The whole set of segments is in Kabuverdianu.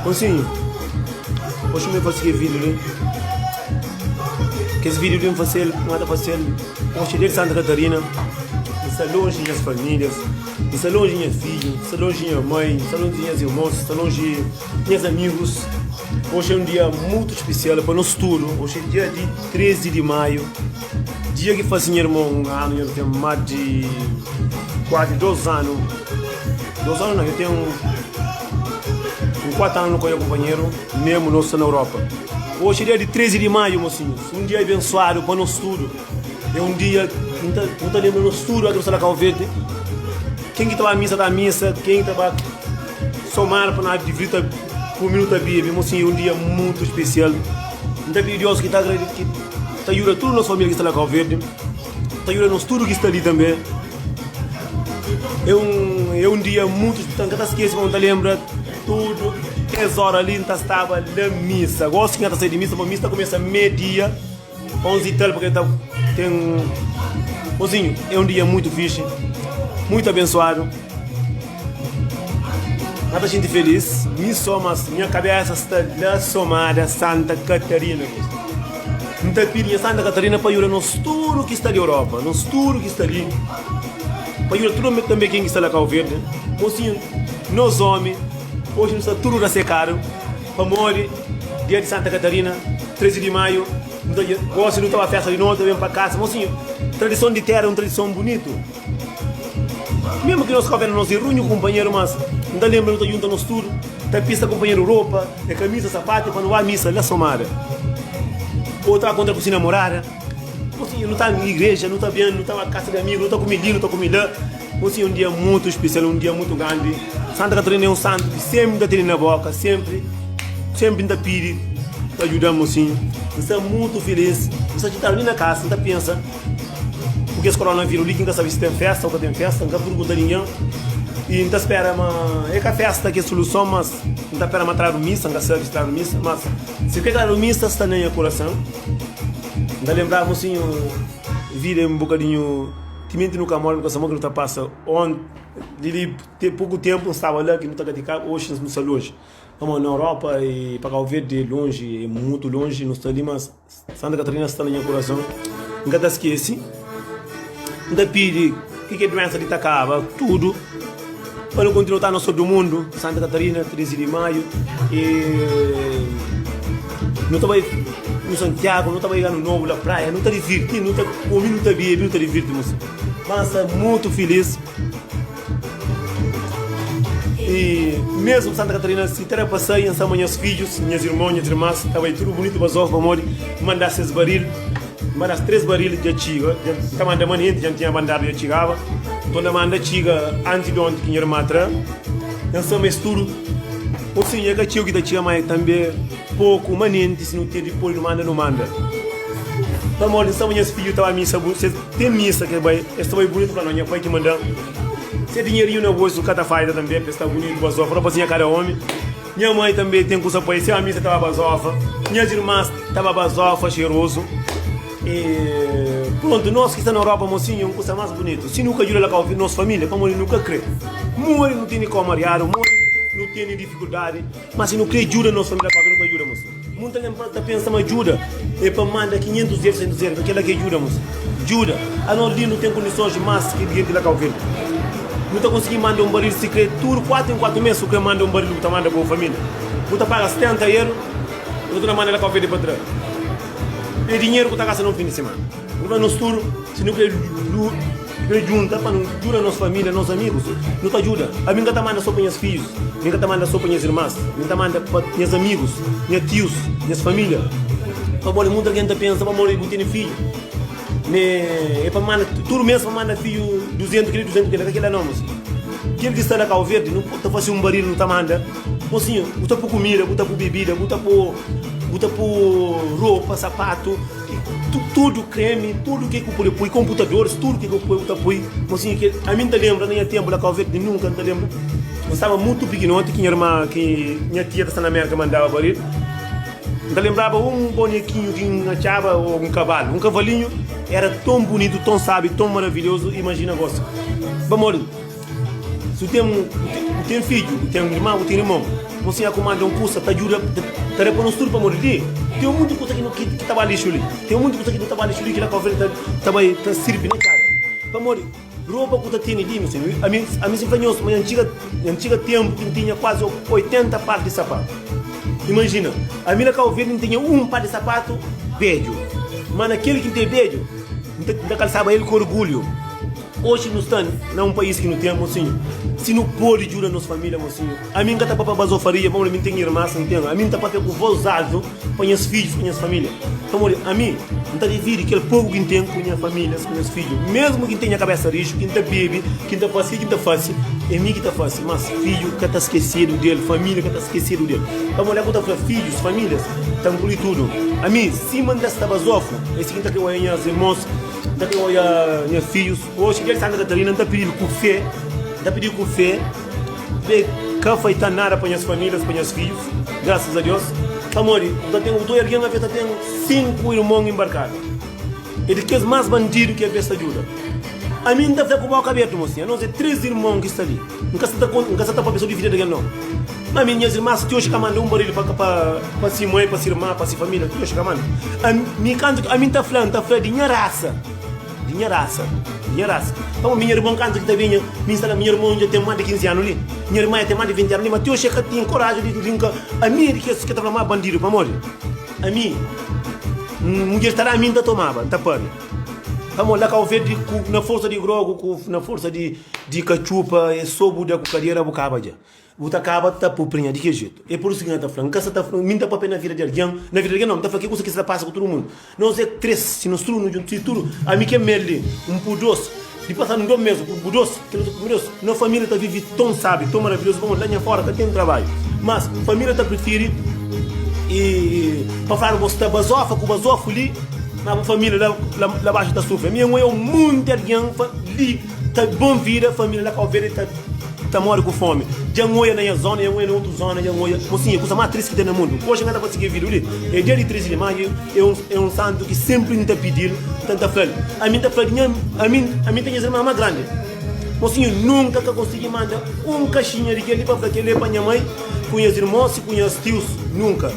Mosinhu, oxi mi fasi ke video li. Kes video li N fasel, N ata fasel oxi dia di Santa Catarina. N sta lonji nhas familias, N sta lonji nha fidju, N sta lonji nha mai, N sta lonji nhas irmons, N sta lonji nhas amigus. Oxi é un dia mutu spesial pa nos tudu. Oxi é dia di 13 di maiu, dia ki fasi nha irmon un anu, nha ten más di kuazi 2 anu. 2 anu nau, nha ten un 4 anu ku nha kunpanheru, memu nos sta na Europa. Oxi é dia di 13 di maiu, mosinhus, un dia abensuadu pa nos tudu. É un dia ki nu ta lenbra nos tudu ki nu sta na Kau Verdi. Ken ki ta ba misa ta misa, ken ki ta ba somar pa na divirti ta kume nu ta bebe. Mosinhu, é un dia mutu spesial. N ta pidi Deus ki ta ki ta djuda tudu nos familia ki sta na Kau Verdi, ta djuda nos tudu ki sta li tanbe. É un é un dia mutu spesial, N ka ta skese ma N ta lenbra tudu kes óra li N ta staba na misa. Gosi ki N ka ta sai di misa, ma misa ta kumesa meia-dia. 11 e tal porque ta tem Mozinho, é um dia muito fixe, muito abençoado. Nada gente feliz, mi só, mas minha cabeça está lá somada Santa Catarina. Não tá pedindo Santa Catarina para ajudar nós tudo que está de Europa, nós tudo que está ali, para ajudar tudo também quem está lá Cabo Verde. Mozinho, nós homens, hoje nós está tudo ressecado. Pamodi dia di Santa Catarina, 13 di maiu, nu ta gosi nu ta ba festa di novu, ta ben pa kasa. Mosinhu, tradison di tera é un tradison bunitu. Mesmu ki nos ka nos é runhu kunpanheru, mas N ta lenbra nu ta djunta nos tudu, ta pista kunpanheru ropa, e kamisa, sapatu pa nu ba misa la Somada. Ou ta ba kontra ku si namorada. Mosinhu, nu ta igreja, nu ta ben, nu ta ba kasa di amigu, nu ta kume li, nu ta kume la. Osi é un dia mutu spesial, un dia mutu grandi. Santa Katarina é un santu ki senpri N ta tene na boka, senpri, senpri N ta pidi pa djuda-m osinhu. N sta mutu filis, N sta xintadu li na kasa, N ta pensa ku kes koronavírus li ki N ka sabe si ten festa o ka ten festa, N ka pergunta ningen. I N ta spera ma é ka festa ki é soluson, mas N ta spera ma tradu misa, N ka sabe si tradu misa, mas si ka tradu misa sta na nha kurason. N ta lenbraba osinhu vida é un bokadinhu. Timenti nu ka móre, nu ka sa modi ki nu ta pasa. Ont, li li ten poku ténpu N staba la ki nu ta katikaba, oxi nu sta lonji. Pamodi na Europa i pa Kau Verdi é lonji, é mutu lonji, nu sta li mas Santa Katarina sta na nha kurason, N ka ta skese. N ta pidi ki kel duénsa li ta kaba tudu pa nu kontinua ta na sol du mundu. Santa Katarina, 13 di maiu e nu ta bai nu Santiago, nu ta bai Ano Novo la praia, nu ta divirti, nu ta kumi, nu ta bebi, nu ta divirti mosi. Mas sta mutu filis e mesmu Santa Katarina si ta da pa sai, N sama nhas fidjus, nhas irmon, nhas irmas, ta bai tudu bunitu bazof pamodi manda ses baril. Manda 3 baril dja txiga, dja ta manda manenti, dja N tinha mandadu dja txigaba. Nton ta manda txiga anti di onti ki nha irma tra. N sama es tudu. Ô sin, é ka txeu ki ta txiga, ma é tanbe poku. Manenti, si nu ten di poi nu manda, nu manda. Pamodi N sama nhas fidju ta ba misa, bu se ten misa ki es bai, es ta bai bunitu, fla, no, nha pai ki manda-m. Se dinherinhu na bolsu ka ta faita tanbe, pa es sta bunitu, bazofa, rapazinha kada omi. Nha mãe tanbe ten kusa pa el, se amisa ta ba bazofa, nhas irmãs ta ba bazofa xerozu. E prontu, nos ki sta na Europa, mosinhu, é un kusa más bunitu. Si nu ka djuda la ka ovi nos familia, pamodi nu ka kre modi, nu tene kau mariadu, modi nu tene difikuldadi, ma si nu kre djuda nos familia la ka ovi, nu ta djuda, mosinhu. Munta algen ta pensa ma djuda é pa manda 500 euro, 600 euro, kel-la ki é djuda, mosinhu. Djuda, anos li nu ten kondisons más ki di genti la Kau Verdi. Nu ta konsigi manda un baril si kre tudu 4 en 4 mes, su kre manda un baril bu ta manda pa bu familia. Bu ta paga 70 euro, bu ta manda la Kau Verdi pa tra. É dinheru ku ta gasta na un fin di simana. Nu fla nos tudu, si nu kre kre djunta pa nu djuda nos familia, nos amigus, nu ta djuda. Ami N ka ta manda so pa nhas fidjus, mi N ka ta manda so pa nhas irmas, mi N ta manda pa nhas amigus, nha tius, nhas familia. Pamodi munti algen ta pensa pamodi bu tene fidju, me é pa manda tudu mes pa manda fidju 200 kili, 200 kila, ka kila no mosi. Kel ki sta na Kau Verdi, nu ta fasi un baril nu ta manda. Mosinhu, bu ta pu kumida, bu ta pu bebida, bu ta pu bu ta pu ropa, sapatu, tudu kremi, tudu ke ku pudi pui, komputadoris, tudu ke ku pui bu ta pui. Mosinhu, ke ami N ta lembra na nha tempu la Kau Verdi, nunka N ta lembra. N staba mutu pikinoti ki nha irma, ki nha tia ta sta na Merka mandaba baril. N ta lembraba un bonekinhu ki N atxaba ô un kabalu, un kavalinhu, éra ton bunitu, ton sábi, ton maravilhozu, imajina gosi. Pamodi? Si bu ten. Bu ten fidju, bu ten irman, bu ten irmon. Mosinha ku manda un kusa ta djuda, ta da pa nos tudu pamodi li ten monti kusa ki no ki ta ba lixu li. Ten monti kusa ki no ta ba lixu li ki la Kau Verdi ta ta bai ta sirbi na kada. Pamodi ropa ku ta tene li, mosinha, ami ami si N fla nhos ma nha txiga nha txiga tenpu ki N tinha kuazi 80 par di sapatu. Imajina, ami na Kau Verdi N tinha un par di sapatu bedju, ma na kel ki N ten bedju N ta N ta kalsaba el ku orgulhu. Oji nu sta na un país ki nu ten, mosinhu. Si nu pode djuda nos família, mosinhu. Ami N ka ta papia bazofaria, pamodi mi N ten irmas, N ten. Ami N ta papia ku vós altu pa nhas fidjus, pa nhas família. Pamodi ami N ta dividi kel poku ki N ten ku nha famílias, ku nhas fidju. Mésmu ki N ten nha kabésa rixu, ki N ta bebe, ki N ta fase kel ki N ta fase, é mi ki ta fase. Mas fidju ka ta skesedu del, família ka ta skesedu del. Pamodi la ku ta fla fidjus, famílias, ta nklui tudu. Ami, sima N ta sta bazofu, é si ki N ta krê oja nhas irmons. N ta krê odja nha fidjus oxi dia di Santa Katarina. N ta pidi-l ku fé, N ta pidi-l ku fé pa e ka faita nada pa nhas famílias, pa nhas fidjus, grasas a Deus. Pamodi bu ta ten, bu ta odja algen avês ta ten 5 irmon inbarkadu, é di kes más bandidu ki avês ta djuda. Ami N ta fla ku boka abertu, mosinha, anos é 3 irmon ki sta li. N ka sta ta N ka sta ta papia so di vida di algen, nau. Ma ami, nhas irmas ti oxi ka manda un baril pa pa pa si mai, pa si irma, pa si familia, ti oxi ka manda. Ami kantu ami N ta fla, N ta fla di nha rasa, di nha rasa, di nha rasa. Pamodi mi nha irmon kantu ki ta binha, mi N sta la, mi nha irmon dja ten más di 15 anu li, nha irma dja ten más di 20 anu li, ma ti oxi e ka ten koraji di rinka ami di kes ki ta fla ma bandidu, pamodi ami mudjer ta da ami N ta tomaba, N ta pari. Pamodi la Kau Verdi ku na forsa di grogu ku na forsa di di katxupa e so bu da ku kadera bu kaba dja. Bu ta kaba ta puprinha di ki jetu? É pur isu ki N ta fla, N ka sa ta fla, mi N ta papia na vida di algen, na vida di algen nau, N ta fla ki kusa ki sa ta pasa ku tudu mundu. Nos é três, si nos tudu nu djunta, si tudu, ami ki é mel li, N pu dôs, dipôs anu dôs mês, bu dôs, kel otu bu dôs, no família ta vivi ton sabi, ton maravilhozu, pamodi la nha fora ka ten trabadju, mas família ta prifiri i pa fladu bo sta bazofa ku bazofu li, ma bu família la la baxu ta sufri. Ami N oia un monti algen li ta bon vida, família la Kau Verdi ta. Ta móre ku fómi. Dja N oia na nha zóna, dja N oia na otu zóna, dja N oia. Mosinha, kusa más tristi ki ten na mundu. Oji N ka ta fase kel vídiu li. É dia di 13 di maiu, é un, é un santu ki sénpri N ta pidi-l, N ta fla-l. Ami N ta fla di nha, ami, ami N ten nhas irman más grandi. Mosinha, nunka ka konsigi manda un kaxinha di kel li pa fla kel-li é pa nha mai, ku nhas irmons i ku nhas tius. Nunka.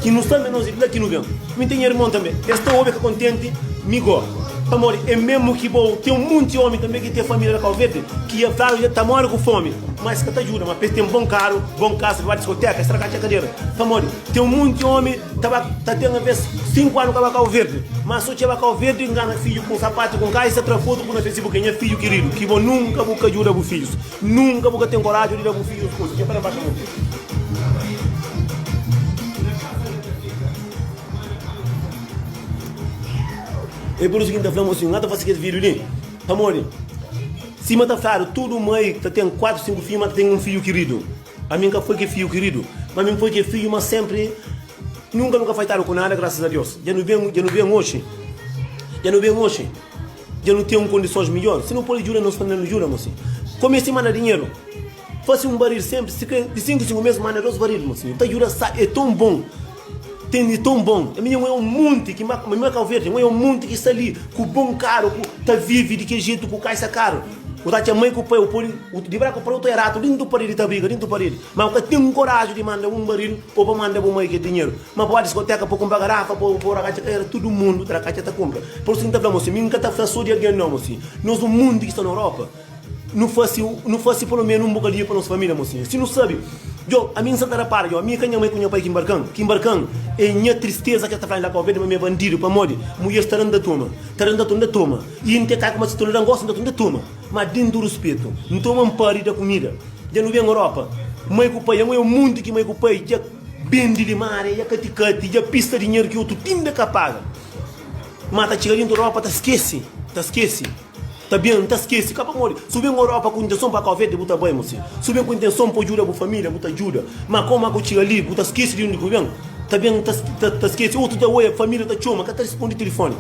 Ki nu sta menos di la ki nu ben. Mi ten nha irmon tanbe. Es ta obi ka kontenti mi go. Pamodi e mesmu ki bo ten un munti omi tanbe ki ten familia na Kau Verdi ki ya fladu ya ta mori ku fomi ma es ka ta djuda ma pa es ten bon karu, bon kasa pa ba diskoteka es ta rakatxa kadera. Pamodi ten un munti omi ta ba ta ten aves 5 anu ka ba Kau Verdi ma so txeba Kau Verdi ngana fidju ku un sapatu ku un kaisa tra fotu ku na Facebook e nha fidju kiridu ki bo nunka bu ka djuda bu fidjus nunka bu ka ten koraju di da bu fidjus kusa. Dja pa da baxa mon. É por isso ki N ta fla mosinhu, N ka ta fase kes vídiu li, pamodi sima ta fladu, tudu mai ta ten 4, 5 fidju, ma ta ten un fidju kiridu. Ami N ka foi ke fidju kiridu, ma mi N foi ke fidju, ma senpri nunka nu ka faitadu ku nada, grasas a Deus. Dja nu ben, dja nu ben oxi, dja nu ben oxi, dja nu ten kondisons midjor. Si nu pode djuda nos família, nu djuda, mosinhu. Komese manda dinheru. Fase un baril senpri, si kre di 5 em 5 mes manda 2 baril mosinhu ta djuda sa é ton bon tem é ton bon a minha mãe é um monte ki ma ma Cabo Verde mãe é um monte ki sta li ku bon karu ku ta vive di kel jetu ku kaisa karu u ta atxa mãe ku pai u pode u di bra ku pai u ta eratu dintu paredi ta briga dintu paredi ma u ka ten koraju di manda un baril o pa manda bu mãe kel dinheru ma pa ba diskoteka pa kunpra garafa pa pa rakatxa ka era tudu mundu ta rakatxa ta kunpra por isu ki N ta fla mosinhu mi N ka ta fla so di algen no mosinhu nos un mundu ki sta na Europa. Nu fase, nu fase pelo menu un bokadinhu pa nos familia, mosinha. Si nu sabe, djo, ami N sa ta rapara, djo, ami e ka nha mai ku nha pai ki nbarka-m. Ki nbarka-m e nha tristeza ki es ta fla-m la Kau Verdi ma mi e bandidu, pamodi mudjeris ta da-m ta toma, ta da-m ta toma, N ta toma. I N te kai kuma si ta da-m gosi, N ta toma, N ta toma. Ma dentu ruspetu, N toma N pari da kumida. Dja nu ben Europa, mai ku pai, dja N oia munti ki mai ku pai dja bende limaria, dja kati-kati, dja pista dinheru ki otu tinda ka paga. Ma ta txiga dentu Europa ta skese, ta skese. Ta ben, N ta skese, ka pamodi. Si bu ben Europa ku intenson pa Kau Verdi, bu ta bai, mosi. Si bu ben ku intenson pa djuda bu familia, bu ta djuda. Ma koma ku txiga li, bu ta skese di undi ku ben. Ta ben, ta ta skese. Otu ta oia, familia ta txoma, ka ta risponde tilifoni.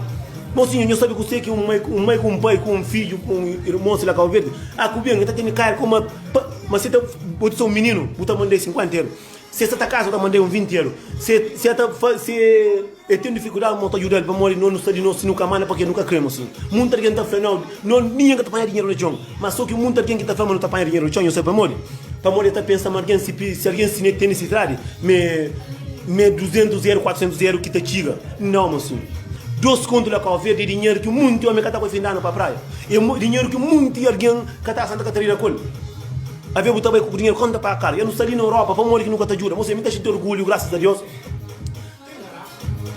Mosinhu, nho sabe kuse ki un mai, un mai ku un pai, ku un fidju, ku un irmon si la Kau Verdi? Ah, ku ben, e ta tene kara koma pa, ma si ta botisa un mininu, bu ta manda-i 50 eru. Si e sa ta kasa, bu ta manda-i un 20 eru. Si, si e ta fa, si E ten difikuldadi mo ta djuda-l pamodi no nu sta di nos si nu ka manda pake nu ka kre mo si munti algen ta fla no no ningen ka ta panha dinheru na txon ma so ki munti algen ki ta fla ma nu ta panha dinheru na txon nho sabe pamodi? Pamodi el ta pensa ma algen si algen si ten nisisidadi me me 200 eru 400 eru ki ta txiga. Nau mosinhu. 2 kontu la Kau Verdi é dinheru ki munti omi ka ta bai fin di anu pa praia. É dinheru ki munti algen ka ta Santa Katarina ku el. Avé bu ta bai ku dinheru konta pa kar. Ya nu sta li na Europa pamodi ki nu ka ta djuda. Mosinhu mi ta xinti orgulhu grasas a Deus.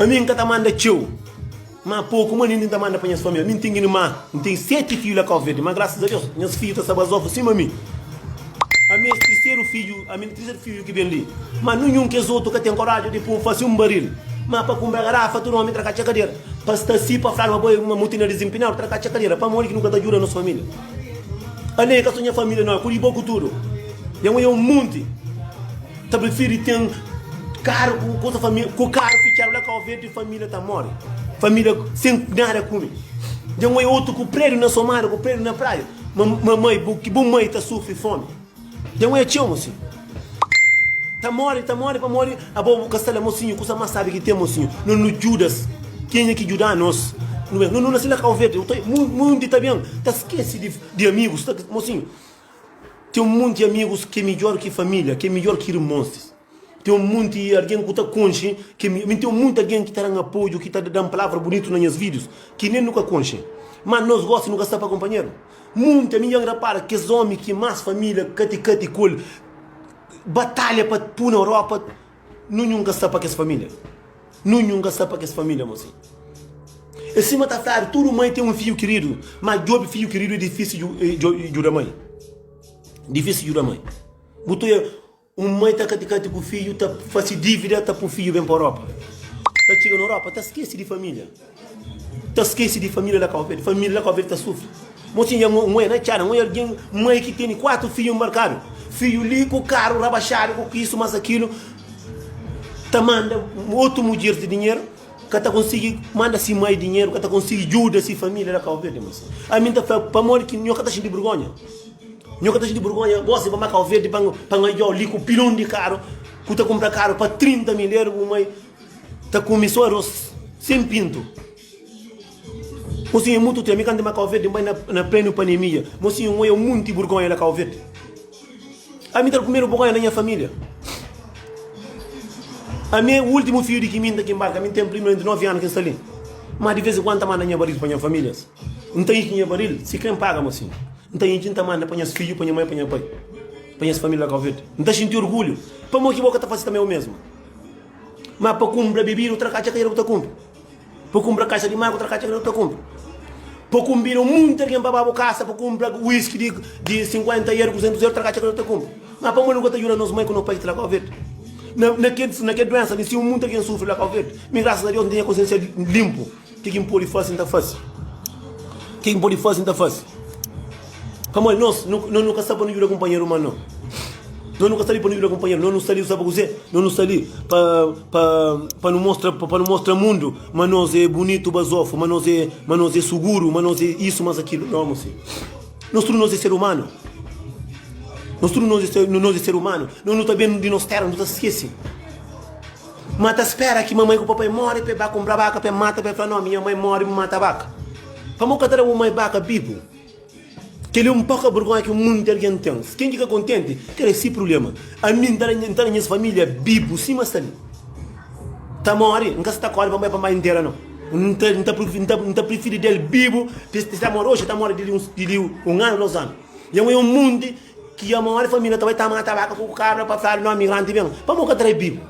Ami N ka ta manda txeu. Ma poku ma nin ta manda pa nhas familia. Mi N ten irma, N ten seti fidju la Kau Verdi, ma grasas a Deus nhas fidju ta sta bazofu sima mi. Ami es triseru fidju, ami é triseru fidju ki ben li. Ma ninhun kes otu ka ten koraju di pun fasi un baril. Ma pa kunpra garafa tudu omi tra katxa kadera. Pa sta si pa fladu ma bo é ma mutina dizimpinadu tra katxa kadera. Pamodi ki nu ka ta djuda nos familia? Ale ka so nha familia no, ku di bo ku tudu. Nha mui é un munti. Ta prifiri ten karu ku kusa família ku karu fitxadu la Kau Verdi família ta mori família sen nada kume dja un otu ku prédiu na Somada ku prédiu na praia ma ma mai bu ki bu mai ta sufri fomi dja un é txeu mosinhu ta mori ta mori pamodi abo bu ka sta la mosinhu kusa mas sabi ki ten mosinhu no nu djudas kenha ki djuda nos nu ben no nasi la Kau Verdi munti ta ben ta skese di di amigus ta mosinhu. Ten un monti amigus ki é midjór ki família, ki é midjór ki irmons. Ten un monti algen ku ta konxe, ki mi ten un monti algen ki ta da-m apoiu, ki ta da-m palavra bunitu na nhas vídius, ki nen nu ka konxe. Má nos gósi nu ka sta pa kunpanheru. Monti, ami dja N repara kes ómi ki más família kati-kati ku el, batalha pa pui na Europa, Nunhun ka sta pa kes família. Nunhun ka sta pa kes família, mosi. É sima ta fladu, tudu mãe ten un fidju kiridu, ma djobe fidju kiridu é difísil djuda mãe. Difísil djuda mãe. Bu ta oia un mãe ta kati-kati ku fidju, ta fase dívida, ta pui fidju ben pa Europa. Ta txiga na Europa, ta skese di família. Ta skese di família la Kau Verdi. Família la Kau Verdi ta sufri. Mosinhu dja N oia na txada, N oia algen, mai ki tene 4 fidju nbarkadu. Fidju li ku karu rabaxadu, ku kisu mas akilu, ta manda otu mudjer di dinheru, ka ta konsigi manda si mai dinheru, ka ta konsigi djuda si família la Kau Verdi. Mosinhu, ami N ta fla, pamodi ki nho ka ta xinti burgonha? Nho ka ta xinti burgonha gosi pa ma Kau Verdi pa N odjau li ku pilon di karu, ku ta kunpra karu pa 30 mil eru, bu mai ta kume so aros sen pintu. Mosinhu é mutu treme kantu ma Kau Verdi N bai na na plenu pandemia Mosinhu N oia munti burgonha na Kau Verdi Ami ta primeru burgonha na nha familia Ami é ultimu fiju di ki mi N ta ki nbarka Ami N ten primeru 9 anu ki N sta li Ma di vez en kuandu N ta manda nha baril pa nha familias N ta intxi nha baril si kre N paga mosinhu N ta intxi N ta manda pa nhas fiju pa nha mai pa nha pai pa nhas familia na Kau Verdi N ta xinti orgulhu Pamodi ki bo ka ta fasi tanbe o mesmu Ma pa kunpra bebida u tra katxa ka era bu ta kunpra. Pa kunpra kaxa di mar ku tra katxa ki ta kunpra. Pa kunbida munti algen pa ba bu kasa pa kunpra whisky di di 50 euro ku 200 euro tra katxa ki ta kunpra. Ma pamodi nu ka ta djuda nos mai ku no pai ki ta la Kau Verdi? Na na kel na kel duensa li si un munti algen sufri la Kau Verdi, mi grasas a Deus N ten nha konsiensia limpu. Ke ki N podi fasi N ta fasi. Ke ki N podi fasi N ta fasi. Pamodi nos, no nu ka sta pa nu djuda kunpanheru, ma no. No nu ka sta li pa nu djuda kunpanheru, no nu sta li sabe pa kuzê? No nu sta li pa, pa, pa nu mostra, pa nu mostra mundu ma nos é bunitu bazofu, ma nos é, ma nos é suguru, ma nos é isu, mas akilu. Não, mosi. Nos tudu nos é ser umanu. Nos tudu nos é, nos é ser umanu. No nu ta ben di nos tera, nu ta skese. Ma ta spera ki mamai ku papai more pa e ba kunpra baka pa e mata, pa e fla, no, minha mai more, bu mata baka. Pamodi ka ta da bu mai baka bibu? Kel-li é un poka burgonha ki monti algen ten. Ken ki ka kontenti, kel-la é si prubléma. Ami, N ta da nhas família bibu sima sta li. Ta móre, N ka sta kóre pa N bai pa N bai ntera, nau. N ta, N ta, N ta, N ta prifiri da-l bibu, pa es ta móre oji, ta móre di li uns, di li un anu, dos anu. Dja N oja un monti ki dja móre, família ta bai ta mata baka ku kabra pa fladu, nau, migranti ben. Pamodi ka ta da bibu?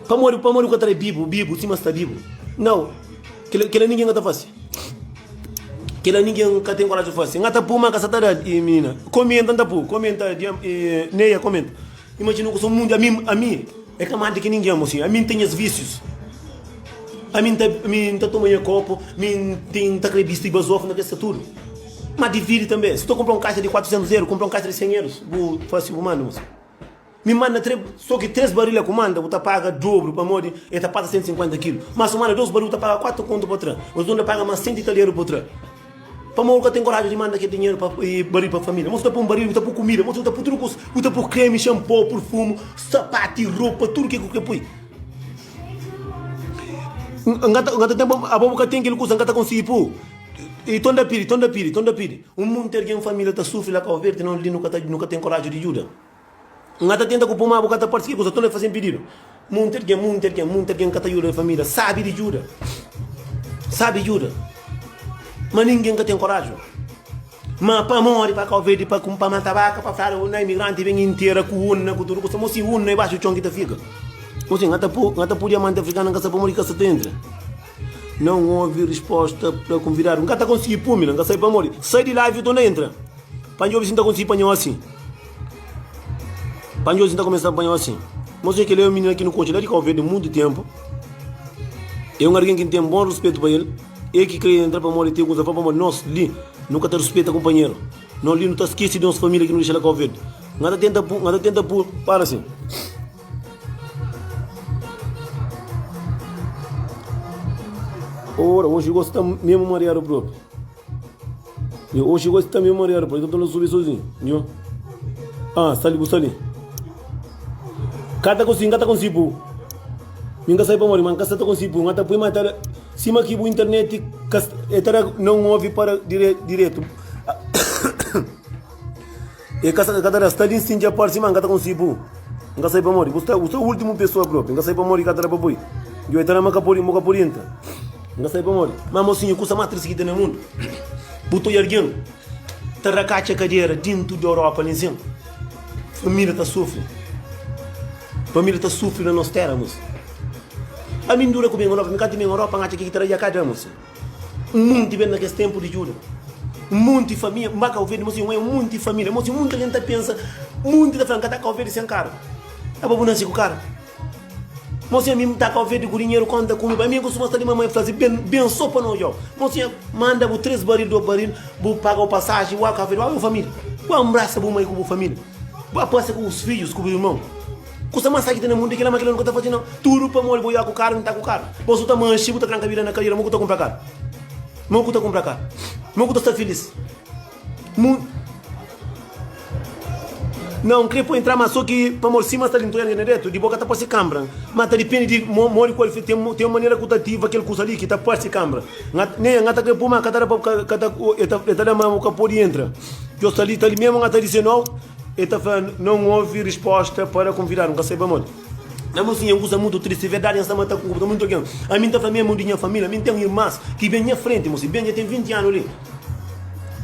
Pamodi pamodi bu ka ta da bibu bibu sima sta bibu? Nau, kila kila ningen ka ta fasi. Kila ningen ka ten koraji fasi. N ka ta pu ma ka sa ta da e minina. Komenta n ta pu, komenta dia e Neia komenta. Imajina ku so mundu ami ami e ka mandi ki ningen mosi. Ami n ten nhas visius. Ami n ta ami n ta toma nha kopu, mi n ten n ta kre bisti bazofu, n ta kre sta tudu. Ma dividi tanbe. Si ta kunpra un kaxa di 400 eru, kunpra un kaxa di 100 erus, bu fasi bu manda mosi. Mi manda tre, so ki 3 baril ku manda bu ta paga dobro pamodi e ta pasa 150 kilu. Ma su manda 2 baril bu ta paga 4 kontu pa tra. Mas bu ta paga mas 100 i tal eru pa tra. Pamodi bu ka ten koraji di manda kel dinheru pa e baril pa familia. Mos bu ta pui un baril bu ta pui kumida, mos bu ta pui tudu kusa, bu ta pui kremi, xampo, purfumu, sapatu, ropa, tudu ke ku ke pui. N ka ta, n ka ta ten, abo bu ka ten kel kusa, n ka ta konsigi pui. I tonda pidi, tonda pidi, tonda pidi. Un monti algen família ta sufri la Kau Verdi, nos li nu ka ta nu ka ten koraji di djuda. N ka ta tenta ku puma, bu ka ta parsi ki kusa, tonda faze-m pididu. Monti algen, monti algen, monti algen ka ta djuda família, sabi di djuda, sabi djuda, ma ningen ka ten koraji. Ma pamodi pa Kau Verdi pa pa mata baka, pa fladu na imigranti ben intera ku urna ku tudu kusa, mo si urna e baxu txon ki ta fika. Mo si, N ka ta pu, N ka ta pudi amante afrikanu, N ka sa pamodi ki ka sa ta entra. Não houve resposta pa convidado. N ka ta consegui pumi, N ka sabe pamodi. Sai di live torna entra. Pa N obi si N ta consegui panhau assim. Pa N obi si N ta começa panhau assim. Moça, kel é un menina ki nu conxe lá di Cabo Verde muito tempo. É un alguém ki N ten bom respeito pa el. El ki kre entra pamodi ten kuza fla pamodi nos li nu ka ta respeita companheiro. Nos li nu ta skese di nos família ki nu dexa la Cabo Verde. N ka ta tenta pu, N ka ta tenta pu, para assim. Ora, oxi gosi sta mesmu mariadu propi. Nho, oxi gosi sta mesmu mariadu propi. Nton, ta subi sozinhu. Nho, ah, sta li, bu sta li. Ka ta konsigi, N ka ta konsigi pui. Mi N ka sabe pamodi, ma N ka sta ta konsigi pui. N ka ta pui, ma ta da, sima ki bu internet ka sta, e ta da, não ouve para dire, diretu. E ka ka ta da sta li sin dja parsi ma N ka ta konsigi bu N ka sabe pamodi bu sta bu sta ultimu pesoa propi N ka sabe pamodi ka ta da pa pui Djo e ta da ma ka podi mo ka podi entra N ka sabe pamodi ma mosinhu kusa mas tristi ki ten na mundu bu ta oja algin ta rakatxa kadera dintu di Europa li nsin familia ta sufri familia ta sufri na nos tera mosi ami N dura ku ben Europa mi kantu ben Europa N atxa ke ki ta da dja ka da mosi. Un munti ben na kes tenpu di Juda. Un munti família, N ba Kau Verdi, mosinhu, un munti família, mosinhu, munti algen ta pensa, munti ta fla, N ka ta Kau Verdi sen karu. Aba bu nase ku karu? Mosinhu, ami N ta Kau Verdi ku dinheru, konta ku mi. Ami N kustuma sta di mamai fla si, ben, ben so pa no odjau. Mosinhu, manda bu 3 baril, 2 baril, bu paga bu pasaji, bu ba Kau Verdi, bu ba bu família. Bu anbrasa bu mai ku bu família. Bu ba pasa ku bus fidjus, ku bu irmon. Kusa más sábi ki ten na mundu é kel-la, má kel-la nu ka ta faze nau. Tudu pamodi bo ia ku karu, N ta ku karu. Bo su ta manxe, bu ta tranka bida na kadera, mo ku ta kunpra karu? Mo ku ta kunpra karu? Mo ku ta sta filis? Mu. Nau, N kre poi entra, má so ki pamodi sima sta li N ta oja na dretu, di bo ka ta parse kanbra. Má ta dipende di mo, modi ku el fe. Ten, ten un manera ku ta ativa kel kusa li ki ta parse kanbra. N a, nen N a ta kre poi, má ka ta da pa, ka, ka ta, e ta, e ta da ma bu ka pode entra. Djo sta li, ta li memu, N a ta dise nau. El ta fla, Não houve resposta para convidado. N ka sabe pamodi. Na mosinha, un kusa mutu tristi. Verdadi, N sta mata ku mutu algen. Ami N ta fla mesmu di nha familia. Ami N ten irmas ki ben nha frenti, mosi. Ben dja ten 20 anu li.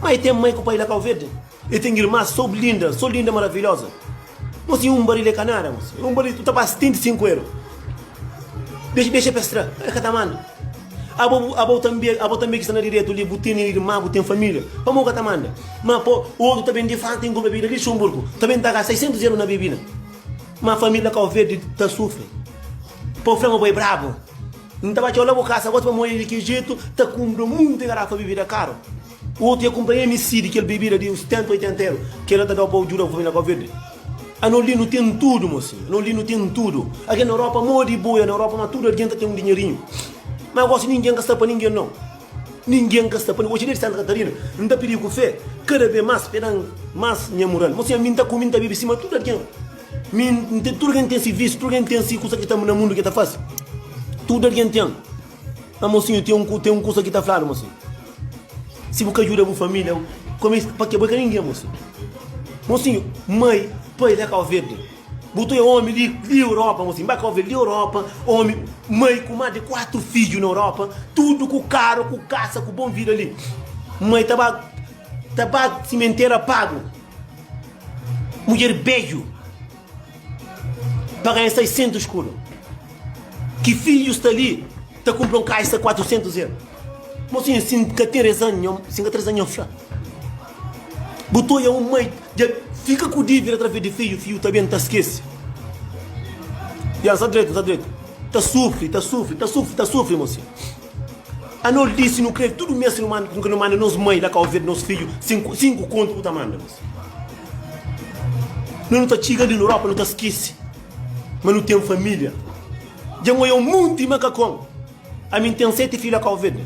Ma e ten mai ku pai la Kau Verdi. E ten irmas so linda, so linda, maravilhosa. Mosinha, un baril é ka nada, mosi. Un baril tu ta pasa 75 euro. Dexa, dexa pa es tra. E ka ta manda. Abo, abo tanbe, abo tanbe ki sta na diretu li, bu tene irma, bu ten familia. Pamodi ka ta manda? Ma po, otu ta ben di Fransa, ten kunpra bebida di Luxemburgu, ta ben ta gasta 600 eru na bebida. Ma familia Kau Verdi ta sufri. Po fla ma bo é brabu. N ta ba txeu la bu kasa gosi pamodi di ki jetu ta kunpra munti garafa bebida karu. Otu ia kunpra MC di kel bebida di 70, 80 eru, kela ta dau pa djuda bu familia Kau Verdi. Ano li nu ten tudu, mosinhu. Ano li nu ten tudu. Algen na Europa modi boia na Europa, ma tudu algen ta ten un dinherinhu. Ma gosi ningen ka sta pa ningen nau. Ningen ka sta pa ningen. Oji dia di Santa Katarina, N ta pidi ku fe kada be mas pa e dan mas nha mural. Mosinhu, ami N ta kume, N ta bebe sima tudu algen. Mi N ten, tudu algen ten si visu, tudu algen ten si kusa ki ta na mundu ki ta fasi. Tudu algen ten. Ma mosinhu, ten un, ten un kusa ki ta fladu, mosinhu. Si bu ka djuda bu familia, kome, pa ke? Bo é ka ningen, mosinhu. Mosinhu, mai, pai la Kau Verdi. Bu ta oja omi li, li Europa, mosinhu, ba Kau Verdi, li Europa, omi, mai ku mas di 4 fidju na Europa, tudu ku karu, ku kasa, ku bon vida li. Mai ta ba, ta ba simentera pagu. Mudjer bedju. Pa ganha 600 kudu. Ki fidju sta li ta kunpra un kaisa 400 eru. Mosinhu, si N ka ten rezan nho, si N ka ten rezan nho fla. Bu ta oja un mai dja fika ku dívida através di fidju, fidju ta ben ta skese. Ya, N sta dretu, N sta dretu. Ta sufri, ta sufri, ta sufri, ta sufri, mosinhu. Ano li si nu kre tudu mes si nu manda nu manda nos mai la Kau Verdi nos fidju 5 5 kontu ku ta manda nos. No nu ta txiga li na Europa nu ta skisi ma nu ten familia. Dja N oia un munti makakon. Ami N ten 7 fidju la Kau Verdi.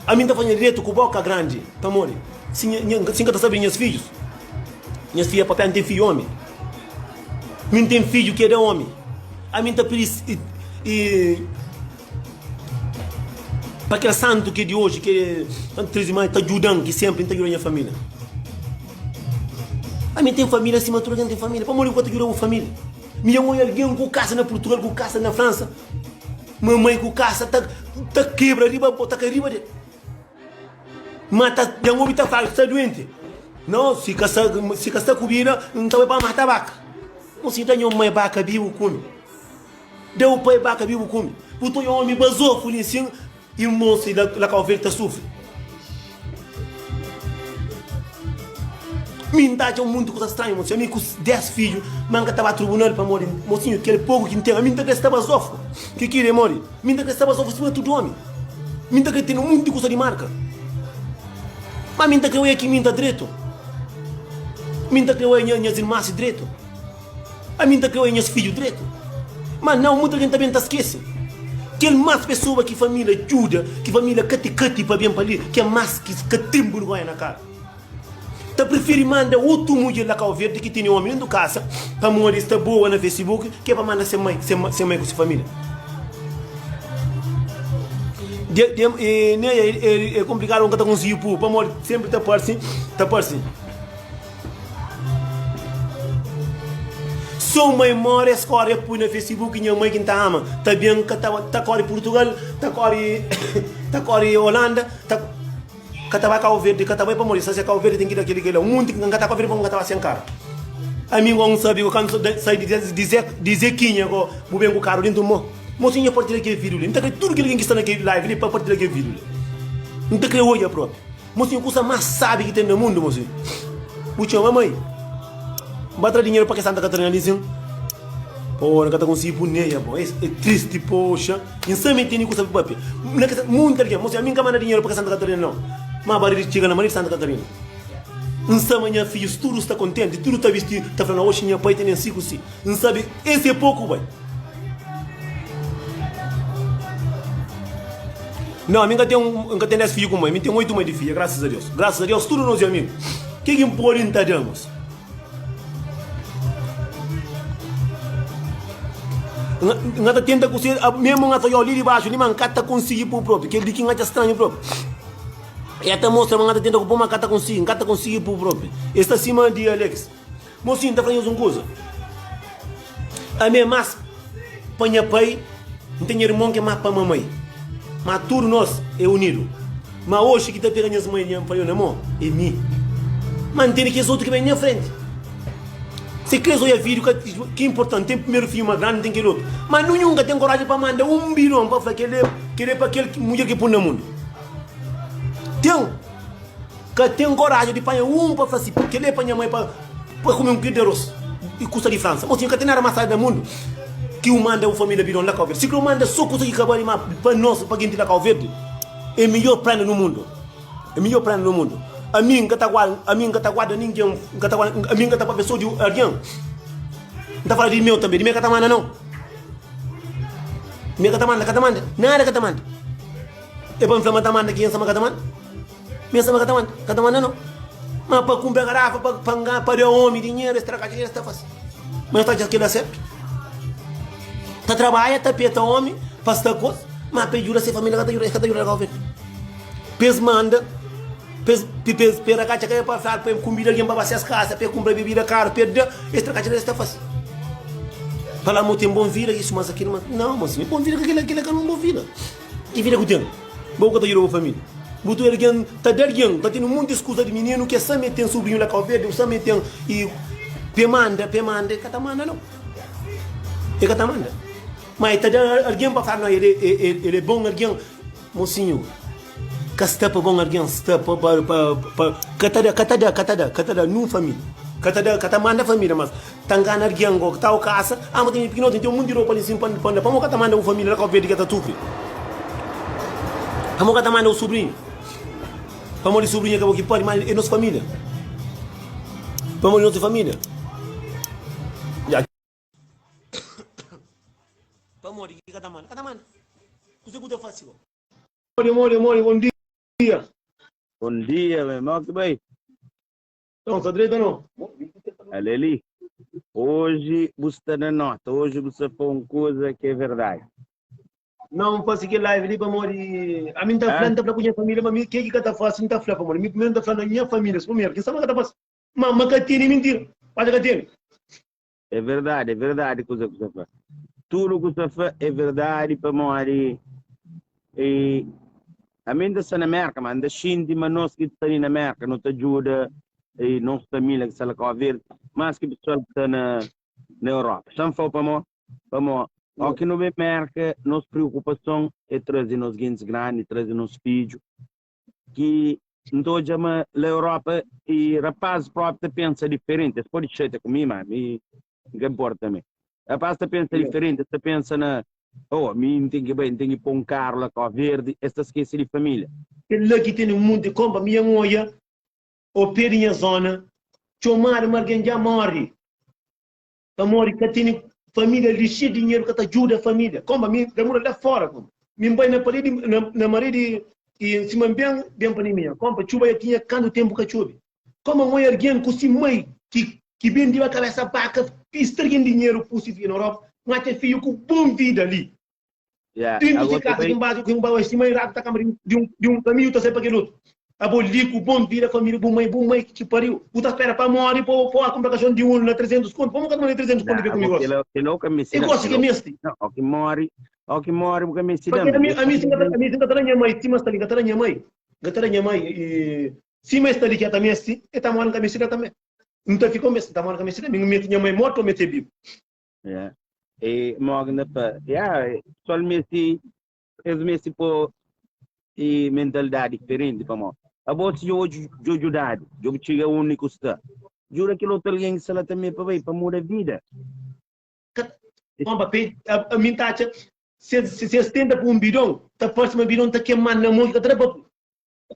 Ami N ta fla nha diretu ku boka grandi pamodi si nha nha si N ka ta sabe di nhas fidjus nhas fidju é papia N ten fidju omi. Mi N ten fidju ki é da omi. Ami N ta pidi i. Pa kel santu ki é di oji, ki é Santu 13 di Maiu, ta djuda-m, ki sénpri N ta djuda nha família. Ami N ten família sima tudu algen ten família. Pamodi bu ka ta djuda bu família? Mi dja N odja algen ku kasa na Purtugal, ku kasa na Fransa, mamai ku kasa ta ta kebra riba bo, ta kai riba del. Ma ta dja N obi ta fla, sta duenti. Nau, si ka sta, si ka sta ku bida, N ta bai pa mata baka. Mo si da nha mai baka bibu kume. Da bu pai baka bibu kume. Bu ta odja omi bazofu li nsin, irmons si la Kau Verdi ta sufri. Mi N ta atxa un monti kusa stranhu, mosinhu. Ami ku 10 fidju, ma N ka ta ba tribunal pamodi, mosinhu, kel poku ki N ten, ami N ta kre sta bazofu. Ki ki é modi? Mi N ta kre sta bazofu sima tudu omi. Mi N ta kre ten un monti kusa di marka. Ma mi N ta kre oia ki mi N ta dretu. Mi N ta kre oia nha, nhas irmas dretu. Ami N ta kre oia nhas fidju dretu. Ma nau, mutu algen ta ben ta skese. Kel más pesoa ki família djuda, ki família kati-kati pa ben pa li, ki é más ki ka ten burgonha na kara. Ta prifiri manda otu mudjer la Kau Verdi ki tene omi dentu kasa pamodi sta boa na Facebook ke pa manda se mai, se mai ku se familia. De, de, e, ne, e, e komplikadu, N ka ta konsigi pu pamodi sempri ta parsi, ta parsi. So mai more es kore pui na Facebook nha mai ki N ta ama ta ben ka ta, ta kore Purtugal, ta kore ta kore Holanda, ta. Ka ta bai Kau Verdi, ka ta bai pamodi sa se Kau Verdi ten ki da keli kela. Un munti ki ka ta Kau Verdi pamodi ka ta bai sen karu. Ami go N sabi go kantu sai di di Ze di Zequinha go bu ben ku karu dentu mo. Mosinha partilha kel video li. N ta kre tudu kel algen ki sta na kel live li pa partilha kel video li. N ta kre odja propi. Mosinha kusa mas sabi ki ten na mundu mosinha. Bu txoma mai. Ba tra dinheru pa ke Santa Catarina li sin. Pô, N ka ta konsigi pun neia bo. Es é tristi poxa. N sa mi tene kusa pa papia. Na ke munti algen, mosinha ami N ka manda dinheru pa ke Santa Catarina nau. Ma baril txiga na mani di Santa Catarina. N sa ma nha fidjus tudu sta kontenti, tudu ta bisti, ta fla na oxi nha pai tene si ku si. N sabe es é poku bai. Nau, ami N ka ten, N ka ten 10 fidju ku mai, mi N ten 8 mai di fidja, grasas a Deus. Grasas a Deus tudu nos é amigu. Ke ki N pode N ta da mos. N ka ta tenta ku se, mesmu N ka ta odja li di baxu li, ma N ka ta konsigi pô propi. Kel di ki N atxa stranhu propi. E ta mostra ma N ka ta tenta ku pô, ma N ka ta konsigi, N ka ta konsigi pô propi. E sta sima di Alex. Mosinhu, N ta fla nhos un kuza. Ami é más pa nha pai, N ten nha irmon ki é más pa mamai. Má tudu nos é unidu. Má oxi ki ta pega nhas mai nha pai na mô é mi. Má N tene kes otu ki ben nha frenti. Se kre oia vídiu ka ki inportanti, ten primeru fidju más grandi, ten kel otu. Má ninhun ka ten koraji pa manda un bilhon pa fla kel-li é pa kel mudjer ki pun na mundu. Ten! Ka ten koraji di panha un pa fla si kel-li é pa nha mai pa pa kume un kilu di aros i kusa di Fransa. Mosinhu, ka ten nada más sabi na mundu ki u manda bu família bidon la Kau Verdi. Si kre u manda so kusa ki ka bali ma pa nos, pa genti la Kau Verdi, é midjor prenda nu mundu. É midjor prenda nu mundu. Ami N ka ta guarda, ami N ka ta guarda ningen, N ka ta guarda, ami N ka ta papia so di algen. N ta fala di meu tanbe, di mi ka ta manda nau. Mi ka ta manda, ka ta manda, nada ka ta manda. É pa N fla ma ta manda ki N sa ma ka ta manda. Mi sta ma ka ta manda, ka ta manda nau. Ma pa kunpra garafa, pa pa nga, pa da omi dinheru, es traka dinheru, es ta fasi. Ma es ta atxa kila sertu. Ta trabadja, ta peta omi pa sta kos, ma pa e djuda se familia ka ta djuda, es ka ta djuda Kau Verdi. Pa es manda, pa es, pa es, pa e rakatxa ka e pa fla, pa e kunbida algen pa ba ses kasa, pa e kunpra bebida karu, pa e da, es traka es ta fasi. Pa la mo ten bon vida, isu mas akil, mas nau, mas bon vida ka kila, kila ka un bon vida. Ki vida ku ten? Bo ka ta djuda bo familia. Bu ta algen ta da algen, ta tene monti skuza di mininu ke sa me ten subrinhu la Kau Verdi, sa me ten i pe manda, pe manda, e ka ta manda nau. E ka ta manda. Ma e ta da algen pa fla no el e el e bon algen. Mosinhu, ka sta pa bon algen, sta pa pa pa pa ka ta da, ka ta da, ka ta da, ka ta da nun familia. Ka ta da, ka ta manda familia mas Ta ngana algen go ta o kasa, ah ma tene pikinoti, ten un monti ropa li sin pa pa nda, pamo ka ta manda bu familia la Kau Verdi ke ta sufri? Pamo ka ta manda bu subrinhu? Pamodi subrinhu é ka bo ki pari, ma é nos familia. Pamodi nos é familia. Ya. Pamodi ki ka ta manda? Ka ta manda. Kuse ku ta fasi go? Modi, modi, modi, bom dia. Bom dia, meu irmão, que bem? Então, sta direito ou não? Ale li. Hoje bu sta na nota, hoje bu sta fala um coisa que é verdade. Não, N fase kel live li pamodi ami N ta fla, Hã? N ta fla ku nha família ma mi ke ki ka ta fase N ta fla pamodi mi primeru N ta fla na nha família primeru ki N sta ma ka ta fase ma ma ka tene mintira odja ka tene. É verdadi, é verdadi kuza ku sa fla. Tudu ku sa fla é verdadi pamodi e ami N ta sta na Merka, ma N ta xinti ma nos ki sta li na Merka nu ta djuda e nos família ki sta la Cabo Verde mas ki pesoal ki sta na na Europa. Xa N fla-u pamó? Pamó ó ki nu ben Merka nos preokupason é traze nos gentis grandi, traze nos fidju ki N ta odja ma la Europa e rapazis propi ta pensa diferenti, es pode xatia ku mi ma mi N ka inporta mi. Rapazis ta pensa diferenti, es ta pensa na oh mi N ten ki bai, N ten ki poi un karu la Kau Verdi, es ta skese di familia. Kel la ki tene munti konpa mi N odja o pe di nha zona txomadu ma algen dja mori pamodi ka tene familia li xei dinheru ka ta djuda familia konpa mi da mura la fora konpa mi N bai na paredi na maredi i sima N ben ben pandemia konpa txuba ya tinha kantu tenpu ka txobe konpa N odja algen ku si mai ki ki bendiba kabesa baka pista algen dinheru pusi fiju na Europa N atxa fiju ku bon vida li Yeah, Dentro agora de casa também ki nbaxu ki nbaxu sima Iraku ta kamba di un kaminhu ta sai pa kel otu. Abo li ku bon vida família bu mai bu mai ki ti pariu bu ta spera pa mori pa pa kunpra kaxon di unu na 300 kontu pamo ka ta manda 300 kontu Nah, be ku mi abo gosi. kela kela ka meste E dam, gosi ki kela meste. não, o ki mori, o ki mori bu ka meste Porque dam. ami ami si nka ta ami si nka ta da nha mai sima sta li nka ta da nha mai nka ta da nha mai e sima e sta li ki e ta meste e ta mori nka meste da tambe. Nta fika un bes nta mori nka meste da mi nmete nha mai mortu o mete bibu. Yeah. E morre na pa. Yeah, pessoal mesti, es mesti pô e mentalidade diferente pa mo. Abo se hoje jo ajudado, jo chega onde que está. Jura aquele outro alguém que está lá também para bem, para mudar a vida. Bom, papi, a, a mim tá se se se tenta por um bidon, tá parece uma bidon tá queimando na mão, que tá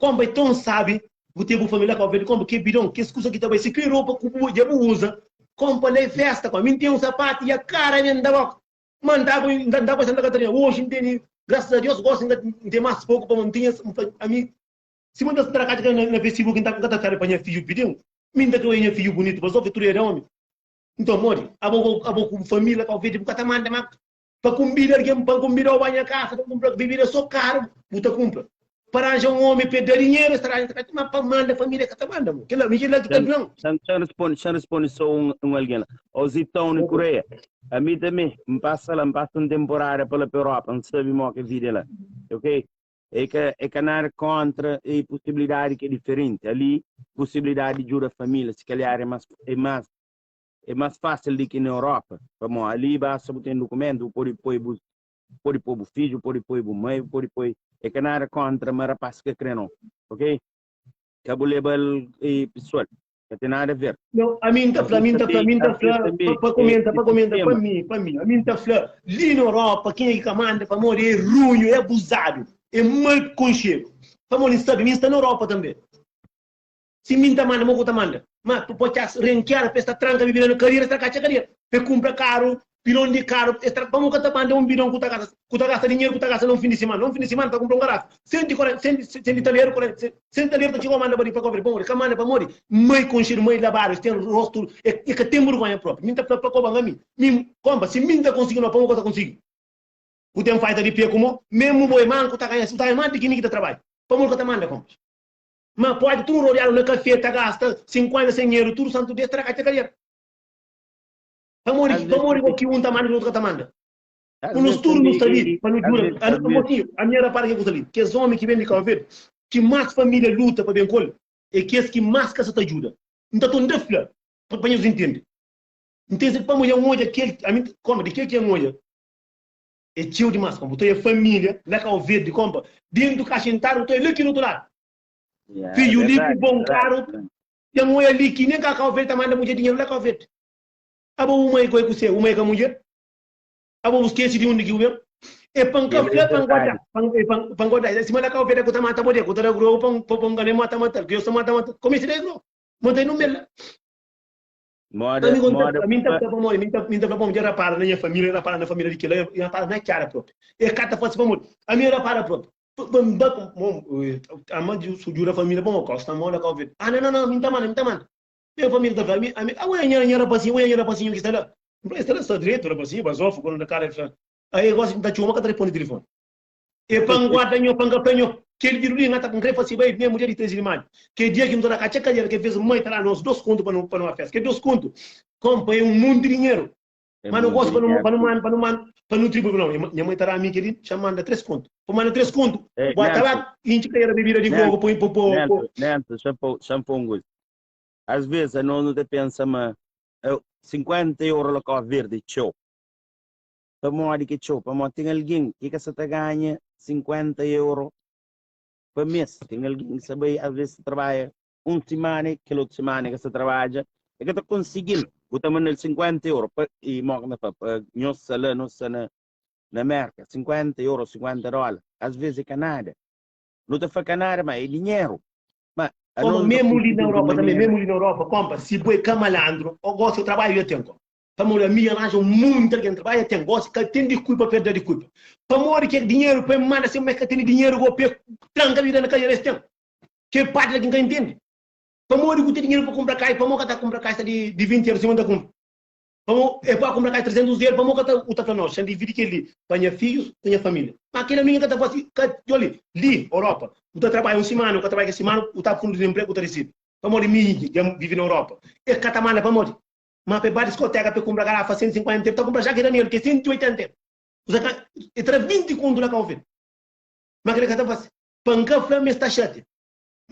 Komba é tão sabe, bu tem bu família ka verde, komba que bidon, que excusa que ta bai, se que roupa ku bu já bu usa, kompa lei festa, komba, mim tem um sapato e a cara nem da boca. Man tá tá pa Santa Catarina, hoje não tem, graças a Deus, gosto não tem mais pouco para manter a mim. Se manda se tracar na, na Facebook, então tá cara para minha filho pediu, mim tá que minha filho bonito, mas só que é homem. Então, mori, abo abo com família, ka verde, bu ka ta manda, mas Pa kunbida algen, pa N kunbida-u ba nha kasa pa N kunpra bibida so karu bu ta kunpra. Pa ranja un omi pa e da dinheru es ta ranja, ma pa manda família ka ta manda mo. Kila, mi kila ki ta duen. Xa responde, xa responde so un, un algen la. Ó Zitão di Koreia, ami tanbe, N pasa la, N pasa un temporada pa la pa Europa, N sabe mo ki vida é la, ok? É ka, é ka nada kontra e posibilidadi ki é diferenti. Ali, posibilidadi di djuda família, si kalhar é mas, é mas é más fásil di ki na Europa, pamodi ali basta bu ten dukumentu, bu pode poi bu pode poi bu fidju, bu pode poi bu mai, bu pode poi, é ka nada kontra ma rapaz ka kre no, ok? Ka bu leba-l e pesoal, ka ten nada a ver. Não, a mim tá fla, a mim tá fla, a mim tá fla, pa comenta, pa comenta, pa mim, pa mim, a mim tá fla, li na Europa, quem é que ka manda, pamodi é runho, é abusado, é mal conchedo. Pamodi sabe, mim sta na Europa também. Si mi N ta manda, mo ku ta manda. Ma pa po txas renkiadu pa es ta tranka bibida na kadiera, es ta katxa kadiera. Pa e kunpra karu, pilon di karu, es ta, pamo ka ta manda un bidon ku ta gasta, ku ta gasta dinheru ku ta gasta na un fin di simana. Na un fin di simana ta kunpra un garafa. Senti korenta, senti, senti taleru, korenta, senti taleru ta txiga o manda pa di pa kobri. Pamodi? Ka manda pamodi mai konxedu, mai labadu, es ten rostu, e, e ka ten burgonha propi. Mi N ta fla pa koba ami, mi, konpa, si mi N ta konsigi no, pamo ka ta konsigi. Bu ten faita di pia ku mo, mesmu bo e manku ta ganha, bu ta ganha mas di ki mi ki ta trabadja. Pamodi ka ta manda, konpas. Ma pode tudu rodeadu na kafé ta gasta 50, 100 euro tudu santu dia, tra katxa kadiera. Pamodi, pamodi ko ki un ta manda ki outro ka ta manda. Ku nos tudu nu sta li pa nu djuda. A, mocinho, a minha rapara ke ku sta li. Kes omi ki ben di Cabo Verde, ki mas familia luta pa ben ku el, é kes ki mas ka sa ta djuda. N ta tonda fla, pa, pa nhos intende. N ten serteza, pamodi N odja kel, ami, koma, di kel ki N odja, é txeu dimas, koma. Bu ta odja familia na Cabo Verde, koma, dentu kaxa entrada, bu ta odja la ki na otu ladu. Yeah, Filho é li ku verdade, bom verdade. carro, tem mulher ali que nem cacau verde tá manda mulher dinheiro lá cacau verde. Abo uma é com você, uma é com a mulher. Abo você esquece de onde que o vem. É panca Ele é flá pangoda, verdade. pan pangoda. Se manda cacau verde que tá mata poder, que tá da grow pan pan pan mata mata, que eu sou mata mata. Como esse daí grow? Mata no mel. Moda, Mi conta, moda, mi ta fla pamodi, mi ta mi ta fla pamodi, rapara na nha família, rapara na família di kila, rapara na cara próprio. E cata fasi pamodi, a mi rapara próprio. Ama di su djuda família pamodi kosta mó na Cabo Verde. Ah, não, não, não, mi ta manda, mi ta manda. Minha família ta fla, mi, a mi, ah, ué, nha, nha rapazinho, ué, nha rapazinho que está lá. Está lá, está direito, rapazinho, basofa, quando na cara, ele fala. Aí gosta de me dar tchuma, que tá responde telefone. É pa N guarda nho, pa N ka fla nho, Kel vidu li N ta N kre fase bai mesmu dia di 13 di maiu, ke dia ki N ta da katxa kadera, ke vez mai ta da nos dos kontu pa no pa no ba festa. Ke dos kontu, konpa, é un monti dinheru. É Ma no monti gosta pa no dinheru, pa no sim. manda pa no manda pa no tribu não. Nha mãe ta da mi kel-li, xa manda 3 kontu. Pa manda 3 kontu, Ei, bota Nelson, lá, intxi kadera bebida di Nelson, grogu, põe pô pô Nelson, pô. Nelson, xa pô, xa pô un kuza. Às vezes anos nu ta pensa ma eh, 50 euro la Cabo Verde é txeu. Pamodi ki é txeu? Pamodi ten algen ki ka sa ta ganha 50 euro pa mês. Ten algen ki sa bai, às vezes, ta trabadja un simana i kel otu simana ka sa trabadja, e ka ta konsigi-l. Bu ta manda-l 50 euro pa, i mo ki N ta fla, pa nhos sta la, nos sta na na Merka, 50 euro, 50 dóla, às vezes é ka nada. Nu ta fla ka nada, ma é dinheru. Ma Como anos nu ta mesmo li na konsigi-l di Europa também, manera. mesmo li na Europa, kompa, si bo é ka malandro, ô gosi o trabalho já tem, kompa. Pamodi ami arranja un monti algen trabadja ten gosi ka ten di kulpa pa el da di kulpa pamodi ke dinheru pa el manda se ma ka tene dinheru go pa el tranka vida na kaza es ten ke parti la ki nka intende pamodi ku ten dinheru pa kumpra kai pamo ka ta kumpra kaisa di di 20 euro sima nta kumpra pamo e pa kumpra kai 300 euro pamo ka ta u ta fla no xa dividi kel li pa nha fijus ku nha familia ma kel ami ka ta fasi ka joli li Europa u ta trabadja un simana u ka trabadja ke simana u ta fundu di empregu u ta risibi pamodi mi dja vivi na Europa e ka ta manda pamodi Ma pa e ba diskoteka pa e kunpra garafa 150 e ta kunpra Jack Daniel ki é 180 euro. Kusa ka e tra 20 kontu na Cabo Verde. Ma kila ka ta fasi. Pa N ka fla ma e sta xatia.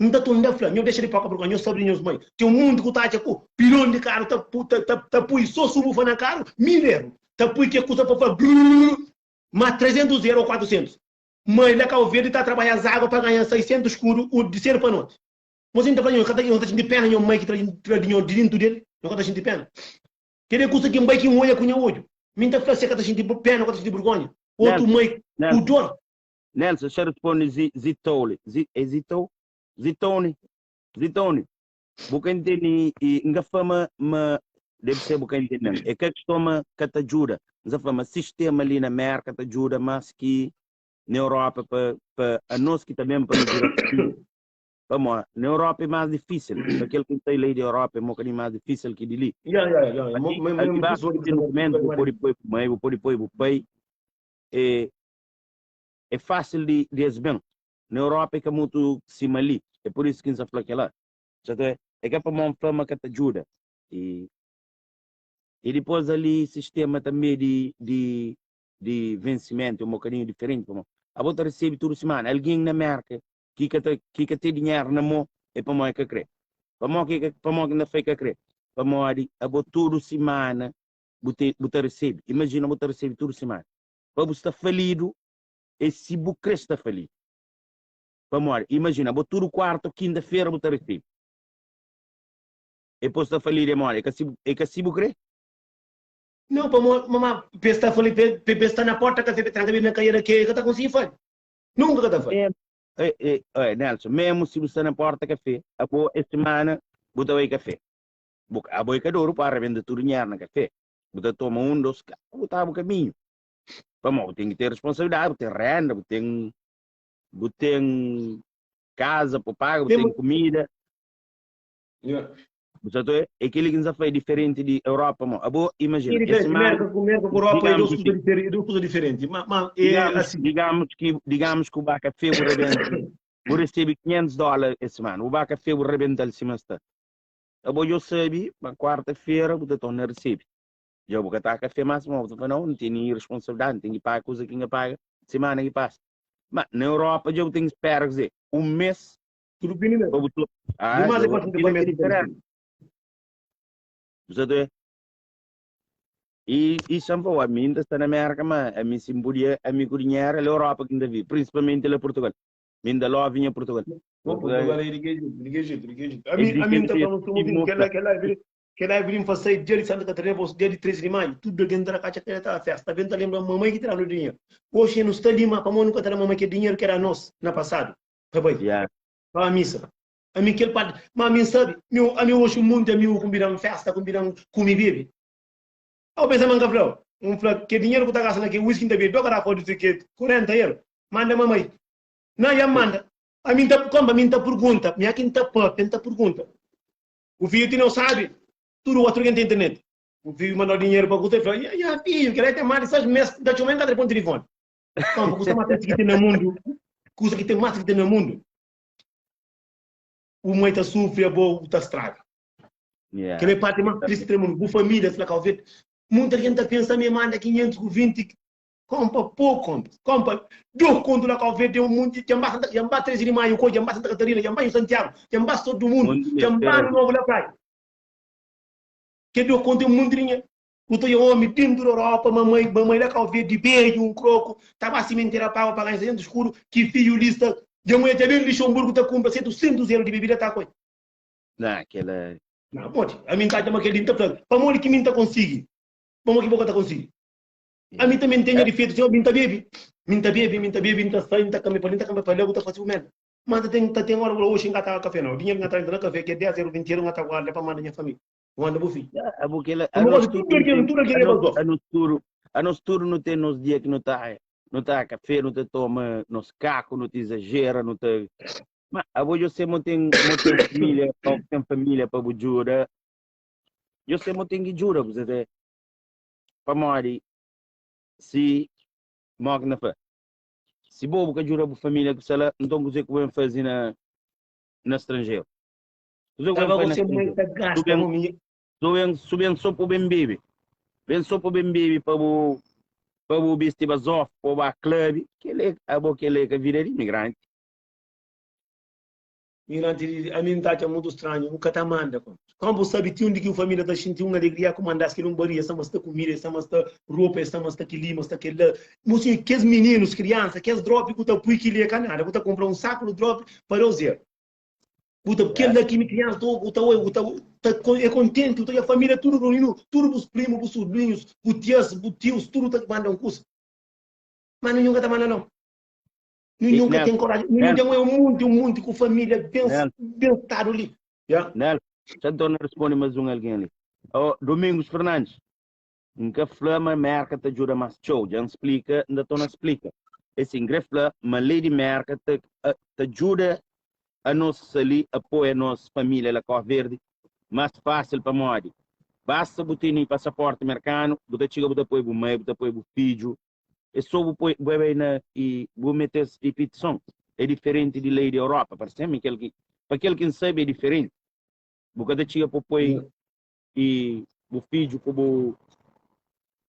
N ta tunda fla, nho dexa di poka burgonha, nho sabi di nhos mai. Ten un monti ku ta atxa ku pilon di karu ta ta ta ta pui so subufa na karu, 1000 euro. Ta pui ke kusa pa fla brrr ma 300 euro ou 400. Mai la Cabo Verde ta trabadja azágua pa ganha 600 skudu u di sedu pa noti. Mos N ta fla nho, ka ta nho ta xinti pena nho mai ki tra tra di nho di dintu del, nho ka ta xinti pena. Kel é kusa ki N bai ki N oia ku nha odju. Mi N ta fla si e ka ta xinti pena, ka ta xinti burgonha. Otu Nelson, mai ku Nelson, dor. Nelson, xa responde Zi, Zitouli, Zi, é Zitou? Zitoni, Zitoni, bu ka intende i N ka fla ma, ma debe ser bu ka intende-m. É ka kiston ma ka ta djuda. N sa fla ma sistema li na Merka ta djuda mas ki na Europa pa, pa anos ki ta ben pa nu bira fiju. Pamodi na Europa é más difísil. Pa kel ki sai lei di Europa é mokadinhu más difísil ki di li. Ya, ya, ya. Ali, ali basta bu ten dokumentu, bu pode poi bu mai, bu pode poi bu pai. É, é fásil di, di es ben. Na Europa é ka mutu sima li. É pur isu ki N sa fla kela. Sa ta, é ka pamodi N fla ma ka ta djuda. E, e dipôs ali sistema tanbê di, di, di vensimentu é un bokadinhu diferenti. Pamodi abo ta resebe tudu simana. Algen na Merka ki ka ta ki ka ten dinheru na mo é pamodi e ka kre. Pamodi ki ka pamodi ki N ta fla e ka kre? Pamodi abo tudu simana bu te bu ta resebe. Imajina bu ta resebe tudu simana. Pa bu sta falidu é si bu kre sta falidu. Pamodi imajina abo tudu kuarta o kinta-fera bu ta resebe. E pa bu sta falidu é modi? É ka si é ka si bu kre? Não, pamodi mama pe sta fali pe pe sta na porta kafe pe tranka be na kaira ke ka ta konsigi fali. Nunka ka ta fali. É, é, é, Nelson, mesmo si bu sta na porta café, abo es semana bu ta bai café. Bu, abo é ka dodu pa arrebenta tudu dinheru na café. Bu ta toma um, dos, bu ta bu caminho. Pamodi bu ten ki ter responsabilidade, bu ten renda, bu ten bu ten casa pa paga, bu ten comida. Yeah. Bu sa ta é kel-li ki N sa fla é diferenti di Europa mo. Abo imajina, É es diferente, simana, Merka ku Merka ku Europa é digamos dos asi, kuza diferenti, é dos kuza diferenti. Ma, ma é digamos, assim. digamos ki, digamos ki bu ba kafé bu rebenta, bu resebe 500 dólar es simana, bu ba kafé bu rebenta-l sima sta. Abo dja sabe ma kuarta-fera bu ta torna resebe. Dja bu ka ta kafé más, ma bu ta fla, não, N tene responsabilidade, N ten ki paga kuza ki N ka paga simana ki pasa. Ma na Europa dja bu ten ki spera, quer dizer, un mês Tudo bem mesmo. Pa bu to... Ah, Dimas é dja quase kila pa ki é mês. diferente. Bu sa ta oia? E, e xa-m fla, ami N ta sta na Merka, ma ami si N podia, ami ku dinheru, el Europa ki N ta vive, principalmente la Portugal. Mi N ta love nha Portugal. Bom, Portugal Portugal é de que jeito, de que jeito, de que jeito. é A mim, di a mim kel tá jeito falando ki um que mostra. ela, que ela, que ela vim fazer dia de Santa Catarina, para dia de 13 de maio, tudo alguém tá na caixa que tá festa, vem tá lembra mamãe que traz o dinheiro. Hoje não está ali, mas para nunca tá mamãe que dinheiro que era nosso na passado. Pa bai. Yeah. Pa missa. Ami kel parte, ma ami sabe, meu, ami hoje um monte amigo convidam festa, convidam come e bebe. Ao pensa man ka flau, um fla que dinheiro que tá gasta na que whisky tá bebe, do garrafa de que 40 euro. Manda mamãe. Não, já manda. A mim tá, como a mim tá pergunta, minha quem tá pop, tá pergunta. O filho te não sabe, tudo outro quem tem internet. O filho mandou dinheiro para você, fala, ya, ya, filho, que vai ter mais de 6 meses, da chumenta telefone telefone. Kompa, kusa más triste ki ten na mundu, kusa ki ten más ki ten na mundu, bu mãe ta sufri, abo bu ta straga. Yeah. Kel é parte más triste ki ten na mundu. Bu família, se la kau verde. Munta gente ta pensa me manda 520 kompa pouco, kompa. Kompa, do conto la kau verde, um monte, jambá, Santa, jambá 13 de maio, ko, jambá Santa Catarina, jambá em Santiago, jambá todo mundo, Monte jambá no mesmo. Novo la Praia. Que do conto é um monte de dinheiro. Bu ta odja omi dentu di Europa, mamai, mamai la kau verde bedju, un kroku, ta ba simentera paga pa ganha 600 skudu, ki fiju li sta, dja mulher dja ben Lixonburgu ta kunpra 700 eru di bebida ta koi. Na, kela. Na, modi? Ami nta atxa ma kel li nta fla, pamodi ki mi nta konsigi? Pamodi ki bo ka ta konsigi? Ami tanbe nten nha difeitu, senhor, mi nta bebe, mi nta bebe, mi nta bebe, nta sai, nta kanbe pa li, nta kanbe pa la, bu ta fasi bu merda. Ma nta ten, ta ten ora bu fla, oxi nka ta kafe nau, dinheru ki nka ta entra na kafe ki é 10 eru, 20 eru, nka ta guarda pa manda nha família. Manda bu fidju. Abo kela, Pamodi anos tudu tudu nu algen, ten, tudu algen é anos, bazof. anos tudu, anos tudu nu ten nos dia ki nu ta, nu ta kafe, nu ta toma nos kaku, nu ta izajera, nu ta, ma abo djo se mo ten, mo ten família, ou ten família pa bu djuda, djo se mo ten ki djuda, bu sa pamodi si, mo ki na fla, si bo bu ka djuda bu família ku sta la, nton kuze ku bu ben faze na, na stranjeru? Kuze ku Tava ben faze na você mãe stranjeru? ta Su gasta, ben, mo minha. su ben, su ben so pa bu ben bebe, ben so pa bu ben bebe pa bu, pa bu bisti bazof, pa bu ba club, kele, abo kele ka vida di imigranti. Migrante, ami nta atxa mutu stranhu, bu ka ta manda kom. Kom bu sabi ti undi ki bu familia ta xinti un alegria ku mandas kel un baria, sta ma sta kumida, sta ma sta ropa, sta ma sta keli, ma sta kela. Mosinhu, kes mininus, kriansa, kes drop ku ta pui kili e ka nada, bu ta kumpra un saku di drop pa 2 eru. Bu ta kel la ki mi kriansa ta bu ta oi, bu ta ta e kontenti, bu ta odja familia tudu reunidu, tudu bus primu, bus subrinhus, bu tias, bu tius, tudu ta manda un kusa. Ma ninhun ka ta manda nau. Ninhun ka ten koraji. Ninhun ten un monti, un monti ku família ben, ben stadu li. Yeah. Nel, xa N torna responde mas un algen li. Oh, Domingos Fernandes, N ka fla ma Merka ta djuda mas txeu, dja N splika, N ta torna splika. É sin, N kre fla ma lei di Merka ta, ta djuda anos ki sta li apoia nos família la Cabo Verde mas fásil pamodi basta bu tene pasaporti merkanu, bu ta txiga bu ta poi bu mai, bu ta poi bu fidju, é só bu poi, bu bai na e bu mete-s e pitison. É diferenti di lei di Europa, parse-m, kel ki, pa kel ki N sabe é diferenti. Bu ka ta txiga pa poi e bu fidju ku bu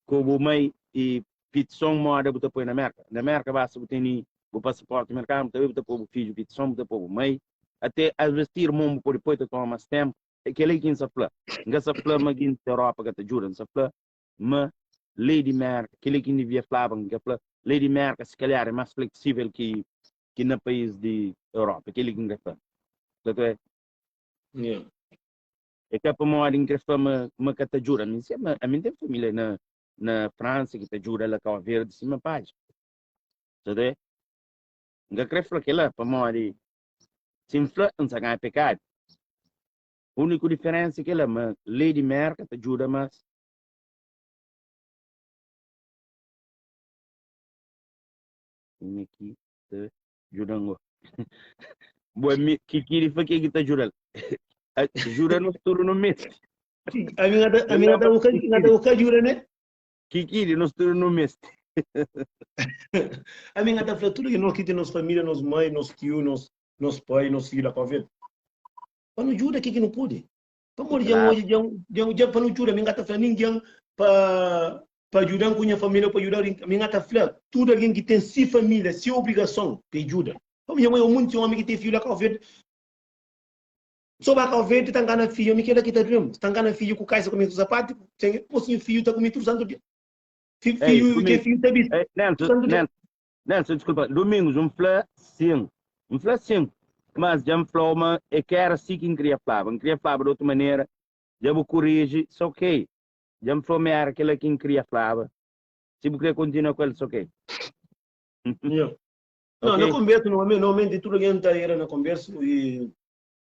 ku bu mai e pitison moda bu ta poi na Merka. Na Merka basta bu tene bu pasaporti merkanu, bu ta bai bu ta poi bu fidju pitison, bu ta poi bu mai, ate asves ti irmon bu pode poi, ta toma mas tempu. É kel-li ki N sa fla. N ka sa fla ma gintis di Europa ka ta djuda, N sa fla ma lei di Merka, kel-li ki N devia flaba, N ka fla, lei di Merka si kalhar é más fleksível ki ki na país di Europa, kel-li ki N ka fla. Sa ta Yeah. É ka pamodi N kre fla ma ma ka ta djuda, ami si ami N ten família na na Fransa ki ta djuda la Kau Verdi sima padja. Sa ta N ka kre fla kel-la pamodi si N fla N sa ganha pekadu. Úniku diferensa é kel-la, ma lei di Merka ta djuda más. Kenha ki ta djuda-m go? Bo é mi, ki kiri fla ken ki ta djuda-l. Djuda nos tudu nu meste. Ami nga ta, ami nga ta buka, nga ta buka djuda, ne? Ki kiri nos tudu nu meste. Ami nga ta fla tudu ki nos ki ten nos família, nos mãe, nos tiu, nos, nos pai, nos fidju la pa ver. Pa nu djuda ke ki nu pode. Pamodi dja N odja, dja N, dja N, dja pa nu djuda, mi N ka ta fla ningen pa, pa djuda-m ku nha família, pa djuda algen. Mi N ka ta fla tudu algen ki ten si família, si obrigason pa e djuda. Pamodi dja N odja monti omi ki ten fidju la Kau Verdi, so ba Kau Verdi ta ngana fidju, ami kila ki ta due-m, ta ngana fidju ku kaisa kume ku sapatu, ten, mosinhu fidju ta kume tudu santu dia. Fi, Ei, fidju, ke Domingos, fidju ta bisti ei, tudu Nelson, santu dia. Nelson, Nelson, desculpa, Domingos, N fla sin, N fla sin, mas dja N fla-u ma é ka éra si ki N kria flaba, N kria flaba di otu manera, dja bu koriji, sa ok, dja N fla-u ma éra kel-la ki N kria flaba, si bu kre kontinua ku el, sa ok. Yeah. Não, na Ok? conversa, normalmente, normalmente tudo alguém tá era na conversa e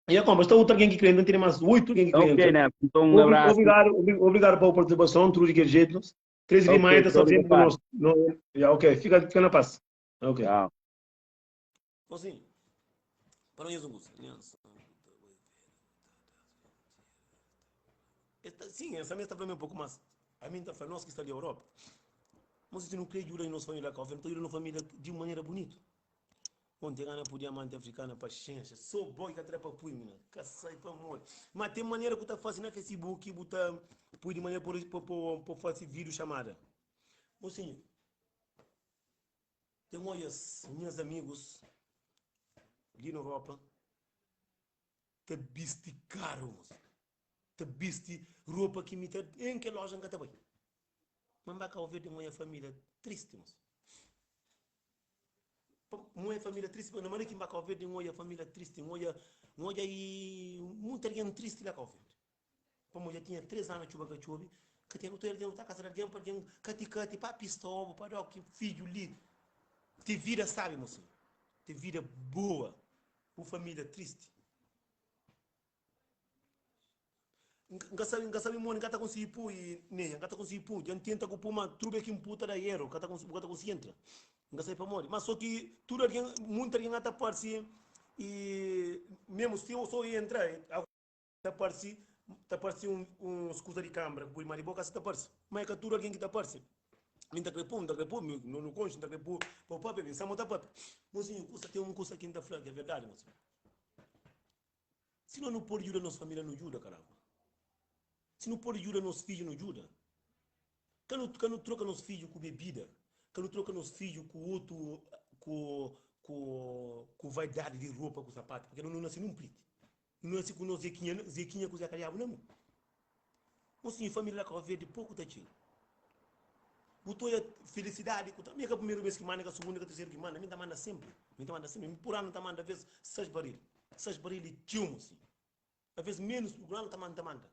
e a conversa, outro alguém que crê, não tem mais oito alguém que crê. Ok, Nelson, então um abraço. Obrigado, obrigado pela participação, tudo de que jeito. 13 de Ok, maio está obrigado. sempre conosco. Não, yeah, ok, fica, fica na paz. Ok. Tchau. Assim, para nós um Sim, essa mesa está falando um pouco mais. A mim está falando nós que está ali na Europa. Mos si nu kre djuda nos família ka nu ta djuda nos família di un manera bunitu. Bom, ten gana pui diamante afrikana paxénxa so bo ki ka ta da pa pui mina ka sai pamodi ma ten manera ku ta fasi na facebook bu ta pui di manera pa fasi vídeo chamada. Mosinhu, ten odjas nhas amigus li na Europa ta bisti karu mosinhu ta bisti ropa ki mi ta en kel loja N ka ta bai. Ma N ba Kau Verdi N oia familia tristi mos. N oia familia tristi na manera ki N ba Kau Verdi N oia familia tristi N oia N oia i mutu algen tristi la Kau Verdi. Pamodi dja tinha 3 anu txuba ka txobe, ka ten otu algen ta kasa di algen pa algen kati kati pa pista obu pa da ki fidju li te vida sabi mosinhu, te vida boa, bu familia tristi. N ka sabe, N ka sabe modi, N ka ta konsigi pui neia, N ka ta konsigi pui. Dja N tenta ku pui, ma tudu bes ki N pui ta da eru, ka ta bu ka ta konsigi entra. N ka sabe pamodi. Ma so ki tudu algen, munti algen ka ta parse i memu si so entra, ta parse, ta parse un uns kuza di kanbra ku pui ma di bo ka sa ta parse. Ma e ka tudu algen ki ta parse. Mi N ta kre pui, N ta kre pui, mi no nu konxe, N ta kre pui pa bu papia, mi N sa ma bu ta papia. Mosinhu, kusa, ten un kusa ki N ta fla ki é verdadi, mosinhu. Si no nu pode djuda nos família nu djuda karamba. Si nu pode djuda nos fidju nu djuda. Ka nu ka nu troka nos fidju ku bebida, ka nu troka nos fidju ku otu ku ku ku vaidadi di ropa ku sapatu, purke no nu nase nun priti. Nu nase ku nos zekinha zekinha ku zeka diabu na mon. Mosinhu família la Kau Verdi poku ta txiga. Bu ta odja felisidadi ku ta. Mi é ka primeru bes ki manda, ka sugundu, ka terseru ki manda, mi ta manda senpri. Mi ta manda senpri. Mi pur anu N ta manda ves 6 baril. 6 baril é txeu mosinhu. Aves menus pur anu ta manda, ta manda.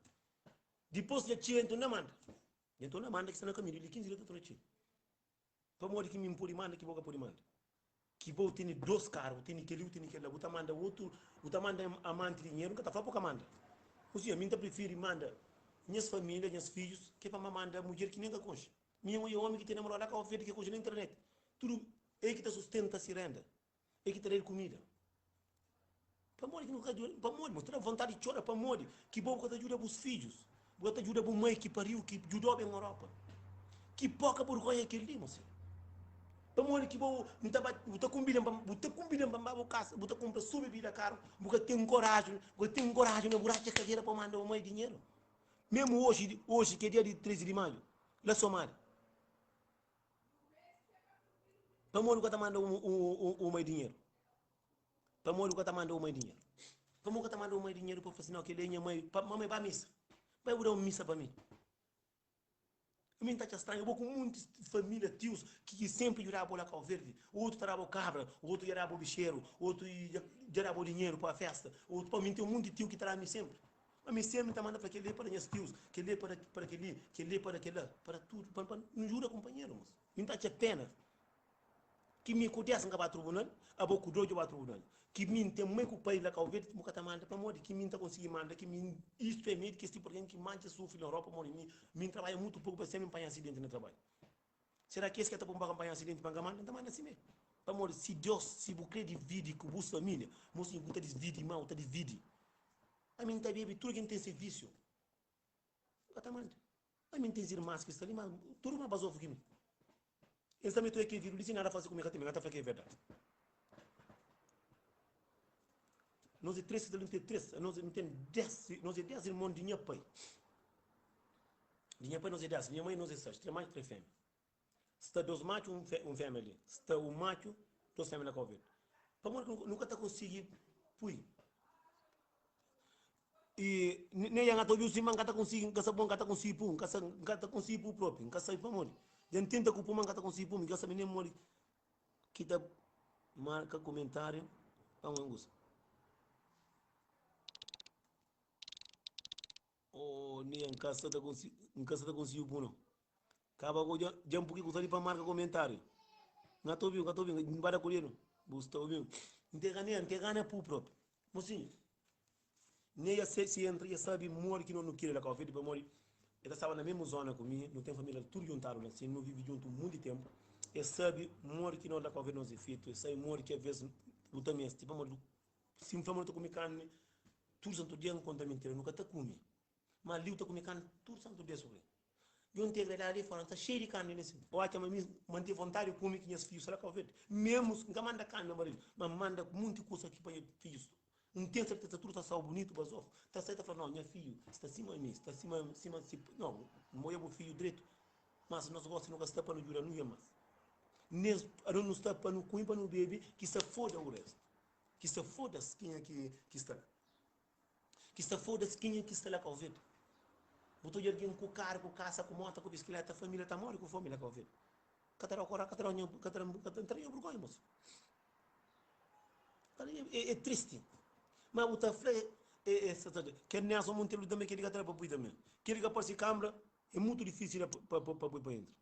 Dipos dja txiga N torna manda. Dja N torna manda ki sta na kaminhu, di li 15 dia ta torna txiga. Pamodi ki mi N pode manda ki bo ka pode manda? Ki bo tene dos karu, bu tene kel-li, bu tene kel-la, bu ta manda otu, bu ta manda amanti dinheru, N ka ta fla pa bu ka manda. Ô mi N ta prifiri manda nhas família, nhas fidjus, ki pa ma manda mudjer ki nen ka konxe. Mi é omi ki ten namorada ka oférta ki konxe na internet. Tudu el ki ta sustenta si renda, el ki ta da-l kumida. Pamodi ki nu ka djuda? Pamodi? Bo ta da vontadi di txora pamodi ki bo bu ka ta djuda bus fidjus, bu ka ta djuda bu mai ki pariu, ki djudau ben Europa. Ki poka burgonha kel li, mosinhu. Pamodi ki bo bu ta ba, bu ta kunbidan pa, bu ta kunbidan pa N ba bu kasa, bu ta kunpra so bebida karu, bu ka ten koraji, bu ka ten koraji na bu ratxa kadera pa manda bu mai dinheru. Memu oji, oji ki é dia di 13 di maiu, la Somalia. Pamodi bu ka ta manda bu mai dinheru? Pamodi bu ka ta manda bu mai dinheru? Pamodi bu ka ta manda bu mai dinheru pa fla si, Nau, kel-li é nha mai. Pa mamai ba misa. Bai bu da un misa pa mi. Ami N ta atxa stranhu, bo ku monti família, tius, ki ki sénpri djuda bo la Kau Verdi. Otu ta da bo kabra, otu dja da bo bixéru, otu dja da bo dinheru pa fésta, otu pa mi. N ten monti tiu ki ta da mi sénpri. Ma mi sénpri N ta manda fla kel-li é pa da nhas tius, kel-li é pa da pa da kel-li, kel-li é pa da kel-la, pa da tudu, pa pa nu djuda kunpanheru. Mi N ta atxa péna. Ki mi ku des N ka ba trubunal, abo ku dodjo ba trubunal. Ki mi N ten mai ku pai la Kau Verdi bu ka ta manda pamodi ki mi N ta konsigi manda ki mi istu é mi di kes tipu algen ki mantxa sufri na Europa pamodi mi mi N trabadja mutu poku pa sempri N panha asidenti na trabadju. Sera ki es ke ta pun pa ka N panha asidenti pa N ka manda? N ta manda simé. Pamodi si Deus si bu kre dividi ku bus familia, mosinhu bu ta disvidi ma bu ta dividi. Ami N ta bebe tudu ken ten se visiu. N ka ta manda. Ami N ten irmas ki sta li, ma tudu ma bazofu ki mi. Es tanbe tu é ke vidu li, si nada fasi ku mi, ka ten mi, N ka ta fla ki é verdadi. Nos é tres, nu ten tres, nos nu ten des, nos é des irmon di nha pai. Di nha pai nos é des, di nha mai nos é seis, tres matxu, tres femia. Sta dos matxu, un un femia li. Sta un matxu, dos femia na Kau Verdi. Pamodi ki nu ka ta konsigi pui? I ne ya ngata obiu si ma nkata konsigi nka sa bon nkata konsigi pu nka sa nkata konsigi pu propi nka sabi pamodi dja ntenta ku pu ma nkata konsigi pu mi ka sabi nem modi ki ta marka komentariu pa un angusa oh ne nka sa ta konsigi nka sa ta konsigi pu no Kaba go dja dja npuki kusa li pa marka komentariu. Nga ta obiu, nga ta obiu, N ba da ku dedu. Bu sta obiu. N te gana, N te gana pu propi. Mosinhu, ne ya se si entra ya sabi modi ki no nu kiri la Kau Verdi pamodi e ta staba na mesmu zona ku mi, nu ten familia tudu juntadu la, si nu vivi juntu munti tempu. E sabi modi ki no la Kau Verdi nos e fetu, e sabi modi ki aves bu ta mesti pamodi si N fla ma nu ta kume karni tudu santu dia N konta mintira, nu ka ta kume. Ma liu ta kume karni tudu santu dia, sufri. Djon ten gradadu li fora, nsta xeiu di karni li sin. Bo atxa ma mi ma nten vontadi di kume ki nhas fidjus sta la Kau Verdi? Memu N ka manda karni na baril, ma N manda munti kusa ki pa nha fidjus. N ten serteza tudu ta staba bunitu bazofu. Ta sai ta fla, No, nha fidju sta sima mi, sta sima sima si. No, N oja bu fidju dretu. Mas nos gosi nu ka sta pa nu djuda nunha mas. Nes anu nu sta pa nu kume pa nu bebe, ki sta foda u restu. Ki sta foda-s kenha ki ki sta la. Ki sta foda-s kenha ki sta la Kau Verdi. Bu ta odja algen ku karu, ku kasa, ku mota, ku biskileta, família ta móre ku fomi la Kau Verdi. Ka ta da kora, ka ta da ka ta ka ta da burgonha mosu. É, é tristi. Ma bu ta fla é, é, kel Nelson Monteiro tanbe kel-li ka ta da pa pui tanbe. Kel-li ka parse kanbra, é mutu difísil pa, pa, pa pui pa entra.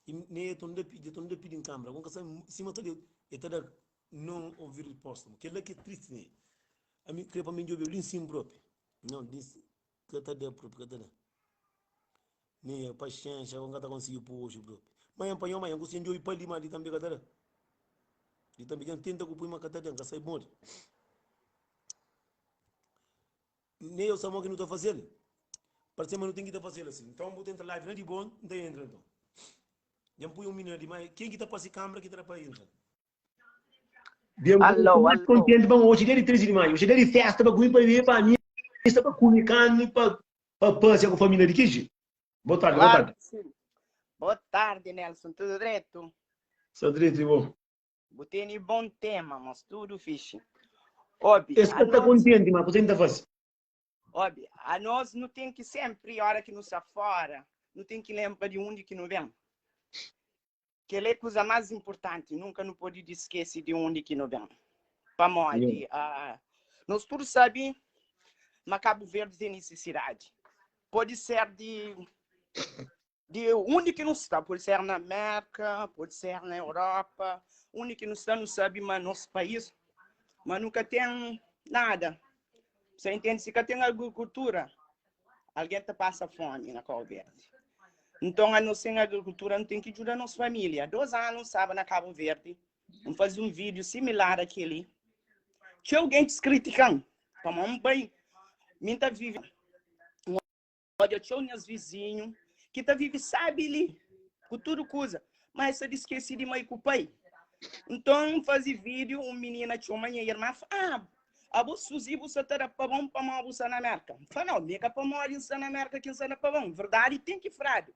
E ne e ta pidi, ta pidi kanbra. Ka sabe sima ta e ta da não ouvir resposta. Kel-la ki é tristi ne. Ami kre pa mi djobe li nsin propi. Não, disse ka ta da propi, ka ta da. Ne paxénxa, N ka ta konsigi pô oji propi. Ma N panha ma N konsigi djobe pa li, ma li tanbe ka ta da. Li tanbe dja N tenta ku pui ma ka ta da, N ka sabe modi. Ne eu sabe mo ki nu ta fazel. Parse ma nu ten ki ta fazel asin. Nton bu ta entra live na di bo, N ta entra nton. Dja N pui un minina li, ma ken ki ta parse kamera ki ta da pa entra? Alô, Mais alô. contente pa hoje dia de 13 de maio, hoje é dia de festa pa comer, pa beber, pa missa, pa comer carne, pa pa passear com a família de que Boa tarde, boa Claro tarde. que sim. Boa tarde, Nelson. Tudo direito? Está direito, irmão. Bu tene bom tema, mas tudo fixe. Obi, Esse a está nós, contente, mas você não faz. obi, a nós não tem que sempre, hora que nos está fora, não tem que lembrar de onde que não vem. Kel-la é kuza más inportanti, nunka nu pode diskese di undi ki nu ben. Pamodi nos tudu sabe ma Kabu Verdi ten nisisidadi. Pode ser di di undi ki nu sta, pode ser na Mérka, pode ser na Europa, undi ki nu sta nu sabe ma nos país, ma nu ka ten nada. Sa intende? Si ka ten agrikultura, algen ta pasa fómi na Kau Verdi. Nton, anos sen agrikultura, nu ten ki djuda nos família. Dos anu N staba na Kabu Verdi, N faze un vídiu similar a kel-li. Txeu gentis kritika-m pamodi N bai, mi N ta vive. Odja txeu nhas vizinhu ki ta vive sábi li ku tudu kuza, má es ta diskese di mai ku pai. Nton, N faze vídiu, un minina txoma nha irma, fla, Ah, abo Suzy bu sta ta da pa bon pamodi bu sta na Mérka? N fla, Nau, mi é ka pamodi N sta na Mérka ki N sta da pa bon. Verdadi ten ki fradu.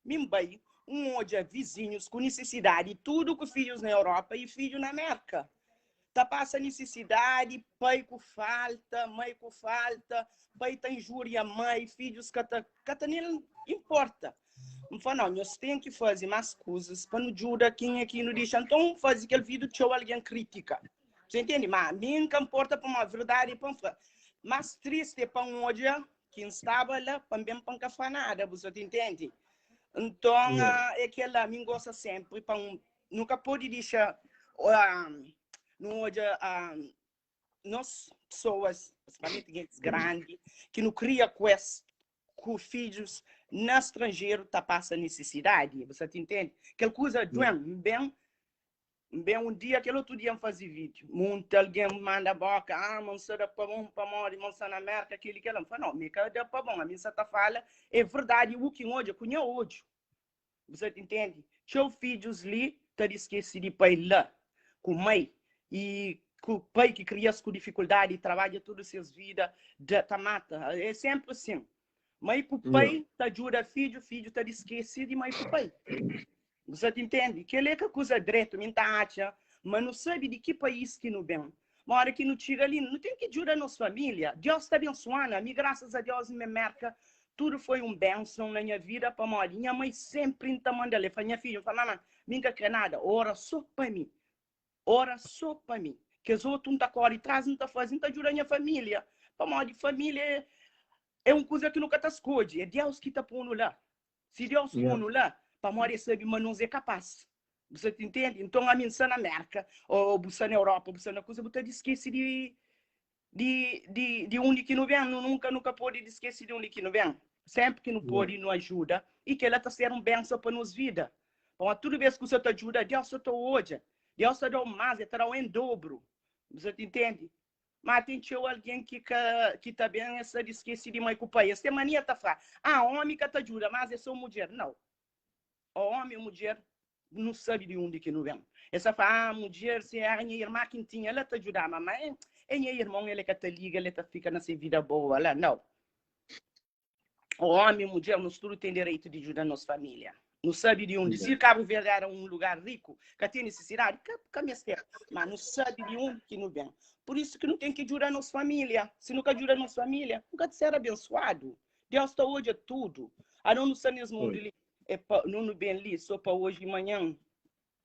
Mi N bai, N odja vizinhus ku nisisidadi, tudu ku fidjus na Europa i fidju na Mérka. Ta pasa nisisidadi, pai ku falta, mai ku falta, pai ta injuria mai, fidjus ka ta ka ta nen inporta. N fla, nau, nhos ten ki faze más kuzas pa nu djuda kenha ki nu dixa. Nton, N faze kel vídiu, txeu algen kritika. Você entende? Ma mi N ka nporta pamodi verdadi é pa N fla. Más tristi é pa N odja ki N staba la pa N ben pa N ka fla nada, bu sa ta intende? Nton, é kel-la, mi N gosta sénpri pa N Nu ka pode dixa nu odja nos pesoas, principalmente gentis grandi, ki nu kria ku es, ku fidjus na stranjeru ta pasa nisisidadi. Bu sa ta intende? Kel kuza duen. N ben, N ben un dia, kel otu dia N faze vídiu. Munti algen manda boka, ah, ma N sta da pa bon pamodi ma N sta na Merka, kel-li, kel-la. N fla, nau, mi ka da pa bon. Ami N sa ta fala é verdadi, u ki N odja ku nha odju. Bu sa ta intende? Txeu fidjus li ta diskese di pai la ku mai i ku pai ki kria-s ku difikuldadi i trabadja tudu ses vida da ta mata. É sénpri asin. Mai ku pai ta djuda fidju, fidju ta diskese di mai ku pai. Bu sa ta intende? Kel-li é ka kuza dretu. Mi N ta atxa ma nu sabe di ki país ki nu ben. Ma óra ki nu txiga li, nu ten ki djuda nos família. Deus ta abensua-nu. Ami, grasas a Deus, N ben Mérka, tudu foi un benson na nha vida, pamodi nha mai sénpri N ta manda-l. El fla, Nha fidju, N fla, Mama, mi N ka krê nada, ora sô pa mi. Ora sô pa mi. Kes otu N ta kóre tras, N ta faze, N ta djuda nha família. Pamodi família é un kuza ki nu ka ta skodje, é Deus ki ta pô-nu la. Si Deus pô-nu la, pamodi el sabe ma nos é kapás. Bu sa ta intende? Nton, ami N sta na Mérka, ô bu sta na Europa, bu sta na kuza, bu ta diskese di, di, di, di undi ki nu ben. Nu nunka nu ka pode diskese di undi ki nu ben. Sénpri ki nu pode, nu ajuda, i kel-la ta ser un benson pa nos vida. Pamodi tudu bês ki bu sta ta djuda, Deus sta ta odja. Deus ta da-u más, el ta da-u en dobru. Bu sa ta intende? Ma ten txeu algen ki ka ki ta ben es ta diskese di mai ku pai. Es ten mania ta fla, ah, omi ka ta djuda, mas é so mudjer. Nau. Ó omi ó mudjer, nu sabe di undi ki nu ben. Es ta fla, ah, mudjer, si era nha irma ki N tinha la ta djudaba, ma é, é nha irmon, el é ka ta liga, el é ta fika na se vida boa la. Nau. Ó omi, mudjer, nos tudu ten direitu di djuda nos família. Nu sabe di undi. Si Kabu Verdi era un lugar riku, ka ten nisisidadi, ka, ka mester. Ma nu sabe di undi ki nu ben. Pur isu ki nu ten ki djuda nos família. Si nu ka djuda nos família, nu ka ta ser abensuadu. Deus ta odja tudu. Anos nu sta nes mundu li, é pa, nu nu ben li so pa oji i manhan.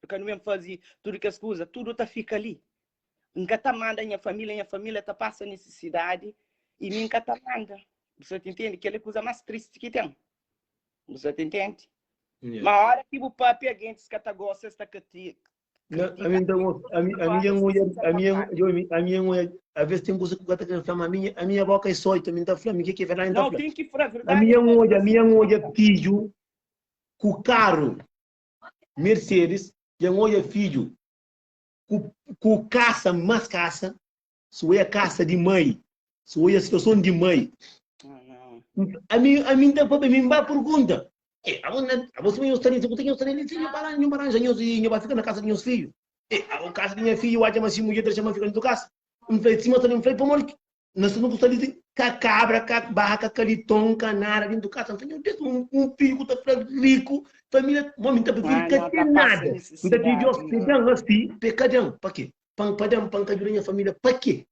Ka nu ben faze tudu kes kuza, tudu ta fika li. N ka ta manda nha família, nha família ta pasa nisisidadi i mi N ka ta manda. Bu sa ta intende? Kel é kuza más tristi ki ten. Bu sa ta intende? Yeah. Ma ora ki bu papia, gentis ka ta gosta, es ta kritika. Na, ami N ta gosta, ami, ami N odja, ami N, yo, ami N odja, às ten kuza ki bu ka ta kre fla, ma ami, ami nha boka é soita, ami N ta fla, mi ke ki é verdadi N ta Não, fla. ten ki fla verdadi. Ami N odja, ami N odja fidju ku karu Mercedes, dja N odja fidju ku, ku kasa, más kasa, si oia kasa di mai, si oia situason di mai. Ami, ami N ta papia, mi N ba pergunta. E, abo, na, abo sima nhos sta li, ku nhos sta li, nho ba nho ba ranja nhos e nho ba fika na kasa di nhos fidju. E, abo kasa di nha fidju, atxa ma si mudjer ta dexa ma fika dentu kasa. N fla, sima sta li, N fla, pamodi ki na sta ku sta li, ka kabra, ka baka, ka liton, ka nada dentu kasa. N fla, nho Deus, un, un fidju ku ta fla riku, familia, mo mi ta prifiri ka ten nada. N ta pidi Deus pe dan asi, pe ka dan, pa ke? Pa N pa dan, pa N ka djuda nha familia, pa ke?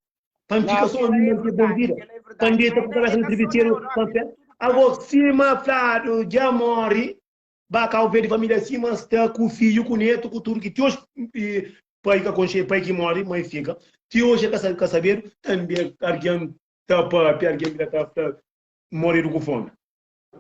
Pa N fika so ami manti bon vida, pa N deta ku kabesa na tribiseru, pa N fla, ago sima fladu dja mori, ba Kau Verdi familia sima sta ku fidju, ku netu, ku tudu ki ti oji pai ka konxe, pai ki mori, mai fika, ti oji e ka sabe, ka sabedu, tanbe argen ta papia, argen bira ta fla moredu ku fomi.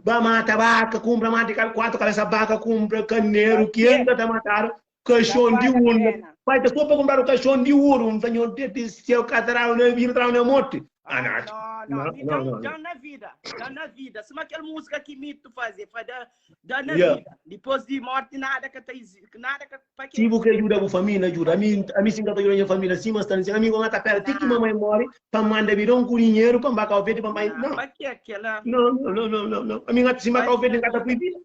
Ba mata baka, kumpra mata 4 kabesa baka, kumpra kaneru, ki entra ta matadu, kaxon di urna. Pai ta so pa kumpradu kaxon di uru, N fla nho Deus di seu ka ta dadu na vida, ta dadu na morti. Ah, não, não, não, não, dá na vida, dá na vida. Sima aquela música que Mito fazia, foi dá, dá na yeah. vida. Depois de morte nada que tá nada que pa quê? Si bu quer ajuda bu família, ajuda. A mim, a mim sim que ajuda minha família, sim, mas tá dizendo, amigo, não tá perto, tem que mamãe morre, pa manda bidon ku dinheiro pa mbaka ovedi pa mai não. Pa que aquela? Não, não, não, não, não. A mim se mbaka ovedi não tá proibido.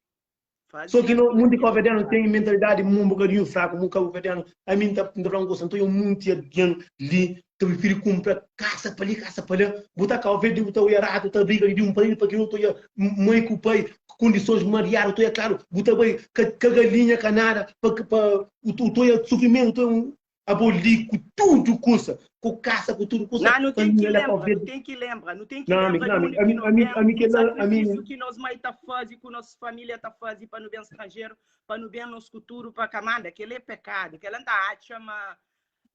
Só que no mundo cabo-verdiano tem mentalidade um bocadinho fraco, um cabo-verdiano, a mim tá tá falando coisa, então um monte de alguém ali que prefere comprar casa para ali, casa para lá, botar Cabo Verde, botar o rato, tá briga de um para ele, para aquele outro, mãe com o pai, condições mariado, tô é claro, botar bem, com galinha, com nada, para para o tô é sofrimento, tô um Abo li ku tudu kusa, ku kasa ku tudu kusa. Não, não tem que lembra, não tem que lembra, não tem que não, lembra não, de onde que nós vem, o sacrifício que nos mãe tá fazendo, que nossa família tá fazendo para não bem estrangeiro, para não bem nosso futuro, para camada, aquele é pecado, que ela não acha, mas